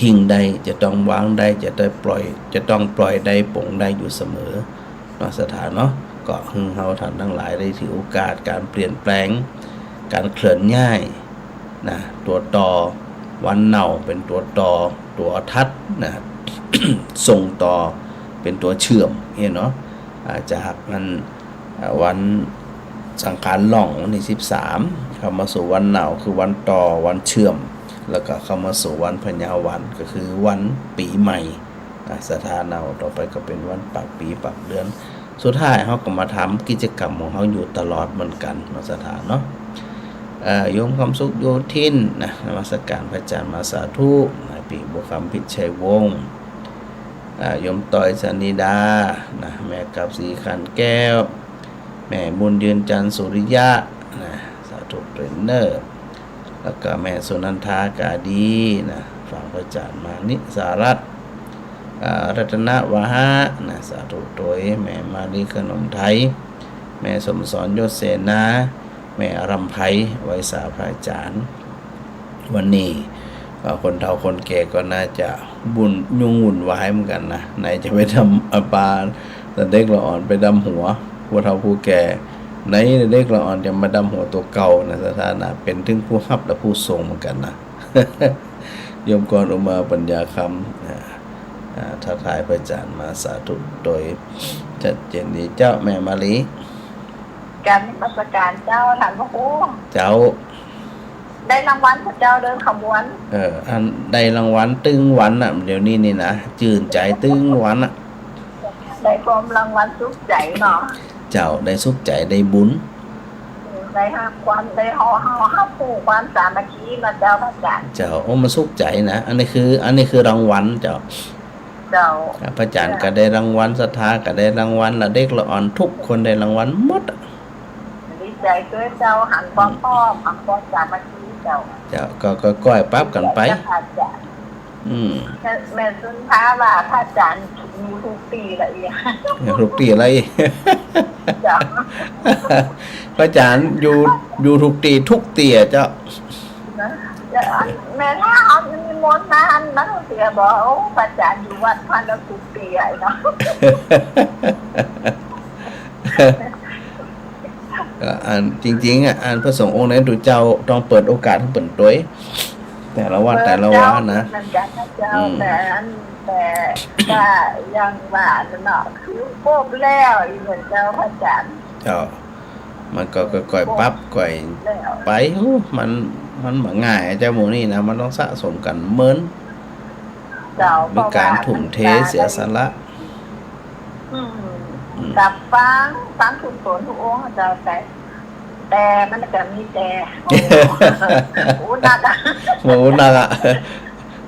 ทิ้งได้ จะต้องวางได้ จะได้ปล่อย จะต้องปล่อยได้ ปลงได้อยู่เสมอเนาะ ศรัทธาเนาะ ก็หื้อเฮาท่านตังหลายได้ถือโอกาสก๋านเปลี่ยนแปลง ก๋านเคลื่อนย้ายนะ ตั๋วต่อ วันเน่าเป๋นตั๋วต่อ ตั๋วถัดนะ ส่งต่อเป๋นตั๋วเชื่อม หันเนาะ อ่า จากนั้น อ่า วันสังขารล่องวันตี้สิบสาม เข้ามาสู่วันเน่าคือวันต่อ วันเชื่อม แล้วก็เข้ามาสู่วันพญาวัน ก็คือวันปี๋ใหม่ อ่า ศรัทธาเนาะ ต่อไปก็เป๋นวันปากปี๋ปากเดือน สุดท้ายเฮาก็มาทำกิจกรรมของเฮาอยู่ตลอดเหมือนกั๋นเนาะ ศรัทธาเนาะ เอ่อ โยมคำสุขโยธินนะ นมัสการพระอาจ๋ารย์มา สาธุ นายปี๋บัวคำ พิชัยวงศ์ อ่า โยมต้อย สนิดา นะ แม่กับศรีขันแก้ว แม่บุญยืน จันทร์สุริยะ นะ สาธุตวยเน่อ แล้วก็แม่สุนันทากาดี นะ ฟังพระอาจ๋ารย์มา นิสารัตน์ อ่า รัตนวาหะ นะ สาธุตวย แม่มาลีขนมไทย แม่สมสอน ยศเสนา แม่รำไพ ไหว้สาพระอาจ๋ารย์ วันนี้ เอ่อ คนเฒ่าคนแก่ก็น่าจะวุ่น ยุ่งวุ่นวายเหมือนกั๋นนะ ไหนจะไปดำ อ่า ปา เด็กละอ่อนไปดำหัว ผู้เฒ่าผู้แก่ ไหนเด็กละอ่อนจะมาดำหัวตั๋วเก่านะ ศรัทธานะ เป๋นตึงผู้ฮับและผู้ส่งเหมือนกั๋นนะ โยมกรอุมาปัญญาคำ อ่า อ่า ทักทายพระอาจ๋ารย์มา สาธุตวย ชัดเจนดีเจ้า แม่มาลี กราบนมัสการเจ้า ท่านพระครู เจ้า ได้รางวัลพระเจ้าเดินขบวน เออ อันได้รางวัลตึงวันน่ะ เดี๋ยวนี้นี่นะ จื้นใจ๋ตึงวันน่ะ ได้ความรางวัลสุขใจ๋เนาะ เจ้า ได้สุขใจ๋ ได้บุญ ได้ฮับความ ได้ห่อ ห่อฮับฮู้ความสามัคคีเนาะเจ้าพระอาจ๋ารย์ เจ้า โอ้ มันสุขใจ๋นะ อันนี้คือ อันนี้คือรางวัลเจ้า เจ้า อ่ะ พระอาจ๋ารย์ก็ได้รางวัล ศรัทธาก็ได้รางวัล และเด็กละอ่อนทุกคนได้รางวัลหมดอะ ดีใจ๋ตวยเจ้า หันความพร้อม หันความสามัคคีเจ้า เจ้า ก็ ก็ก้อยปรับกั๋นไป เจ้าพระอาจ๋ารย์ อืม แม่ แม่สุนทาว่าพระอาจ๋ารย์อยู่ทุกตี้ละเอียด อยู่ทุกตี้ละเอียด เจ้า พระอาจ๋ารย์อยู่ อยู่ทุกตี้ ทุกตี้อะเจ้า นะ เดี๋ยวแม่ถ้าเอานิมนต์มาอันนั้นเสียบอก โอ้ พระอาจ๋ารย์อยู่วัดพันแล้วทุกตี้อะเนาะ ก็อันจริงๆ อ่ะ อันพระสงฆ์องค์ไหนตุ๊เจ้าต้องเปิดโอกาสหื้อเปิ้นตวย แต่ละวัดแต่ละวานะ เหมือนกั๋นนะเจ้า อืม แต่อัน แต่ก็ยังว่าเนาะ คือครบแล้วอีกเหมือนเจ้าพระอาจ๋ารย์ เจ้า มันก็ค่อยๆ ปรับค่อยไป โอ้ มัน มันบ่ง่ายอะเจ้า หมู่นี้นะ มันต้องสะสมกั๋นเมิน เจ้า มีก๋านทุ่มเทเสียสละ อืม กับฟัง ฟังทุกต๋นทุกองค์อะเจ้า แต่ แต่มันจะมีแต่ โอ้ โอ้หนักอะ โอ้หนักอะ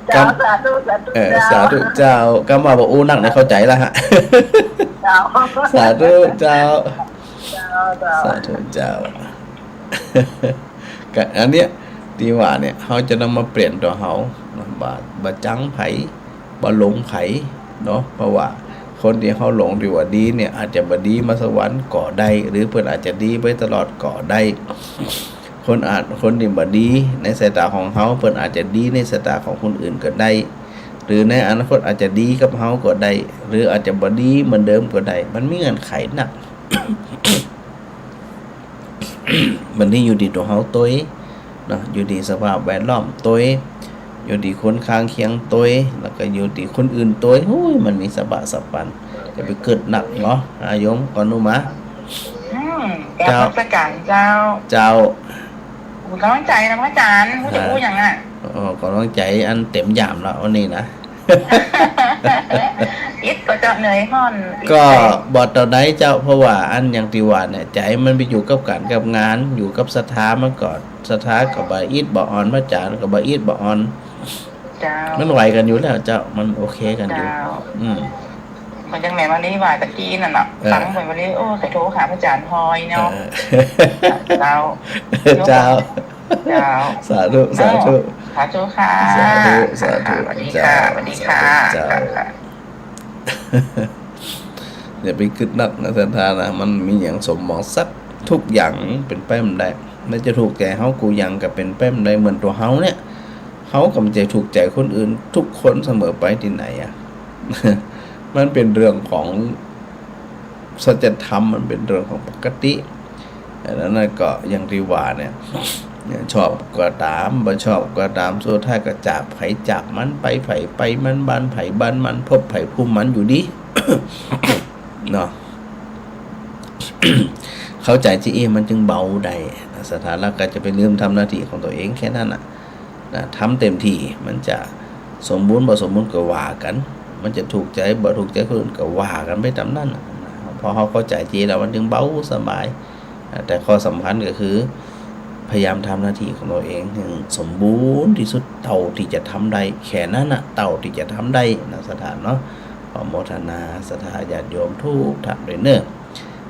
เจ้า กำ สาธุ สาธุ เออ เจ้า สาธุเจ้า กำว่าบ่อู้นักเนี่ยเข้าใจ๋ละฮะ เจ้า สาธุเจ้า เจ้า เจ้า สาธุเจ้า ก็อันเนี้ย ตี้ว่าเนี่ย เฮาจะต้องมาเปลี่ยนตั๋วเฮาเนาะ บ่ บ่จังใผ บ่หลงใผเนาะ เพราะว่าคนตี้เฮาหลงตี้ว่าดีเนี่ย อาจจะบ่ดีมาสักวันก็ได้ หรือเปิ้นอาจจะดีไปตลอดก็ได้ คนอาจ คนตี้บ่ดีในสายต๋าของเฮา เปิ้นอาจจะดีในสายต๋าของคนอื่นก็ได้ หรือในอนาคตอาจจะดีกับเฮาก็ได้ หรืออาจจะบ่ดีเหมือนเดิมก็ได้ มันมีเงื่อนไขนัก มันนี้อยู่ตี้ตั๋วเฮาตวยเนาะ อยู่ตี้สภาพแวดล้อมตวย อยู่ตี้คนข้างเคียงตวย แล้วก็อยู่ตี้คนอื่นตวย โอ้ย มันมีสะบะสะปัน จะไปกึ๊ดนักเนาะ อาโยม ก่อนหมู่มา อืม เจ้า กราบนมัสก๋านเจ้า เจ้า โอ้ กำลังใจ๋นะพระอาจ๋ารย์ บ่ฮู้จะอู้หยังอะ อ๋อ กำลังใจ๋อันเต็มยามแล้ววันนี้นะ อิดก็เจ้า เหนื่อยฮ้อน อิด ก็ ใจ๋ บ่เต้าใดเจ้า เพราะว่าอันอย่างตี้ว่าเนี่ย ใจ๋มันไปอยู่กับก๋านกับงาน อยู่กับศรัทธามันก็ ศรัทธาก็บ่อิดบ่อ่อน พระอาจ๋ารย์ก็บ่อิดบ่อ่อน เจ้า มันไหวกั๋นอยู่แล้วเจ้า มันโอเคกั๋นอยู่ เจ้า อืม ก็ยังแม่นวันนี้ว่าตะกี้นั่นน่ะ เออ ฟังไปวันนี้ โอ้ ไปโทรหาพระอาจ๋ารย์พลอยเนาะ เออ เจ้า เจ้า เจ้า สาธุ สาธุ สาธุค่ะ สาธุ สาธุ สวัสดีค่ะ เจ้า สวัสดีค่ะ สาธุเจ้า ค่ะ อย่าไปกึ๊ดนักนะศรัทธานะ มันมีหยังสมหวังสัก ทุกอย่างเป๋นไปบ่ได้ มันจะถูกใจ๋เฮากู้อย่างก็เป๋นไปบ่ได้ เหมือนตั๋วเฮาเนี่ย เฮาก็บ่ใจ้ถูกใจ๋คนอื่นทุกคนเสมอไปตี้ไหนอะ มันเป๋นเรื่องของ สัจธรรม มันเป๋นเรื่องของปกติ อันนั้นน่ะก็อย่างตี้ว่าเนี่ย เนี่ย ชอบก็ต๋าม บ่ชอบก็ต๋าม สุดท้ายก็จากใผจากมันไป ใผไปมัน บ้านใผบ้านมัน ภพใผภูมิมันอยู่ดี เนาะ เข้าใจ๋ตี้อี้มันจึงเบาได้ ศรัทธาแล้วก็จะไปลืมทำหน้าตี้ของตั๋วเองแค่นั้นน่ะ นะ ทำเต็มตี้ มันจะสมบูรณ์บ่สมบูรณ์ก็ว่ากั๋น มันจะถูกใจ๋บ่ถูกใจ๋คนอื่นก็ว่ากั๋นไปต๋ามนั้นน่ะ นะ พอเฮาเข้าใจ๋ตี้แล้วมันจึงเบาสบาย นะ แต่ข้อสำคัญก็คือ พยายามทำหน้าตี้ของตั๋วเองหื้อสมบูรณ์ตี้สุดเต้าตี้จะทำได้ แค่นั้นน่ะ เต้าตี้จะทำได้นะศรัทธาเนาะ ขอโมทนาศรัทธาญาติโยมทุกท่านด้วยเนาะ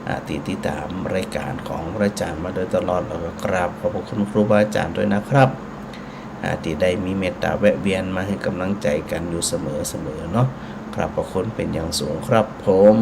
อ่า ตี้ติดต๋ามรายก๋านของพระอาจ๋ารย์มาโดยตลอด แล้วก็กราบขอบพระคุณครูบาอาจ๋ารย์ด้วยนะครับ อ่า ตี้ได้มีเมตต๋าแวะเวียนมาหื้อก๋ำลังใจ๋กั๋นอยู่เสมอๆ เนาะ ขอบพระคุณเป๋นอย่างสูงครับผม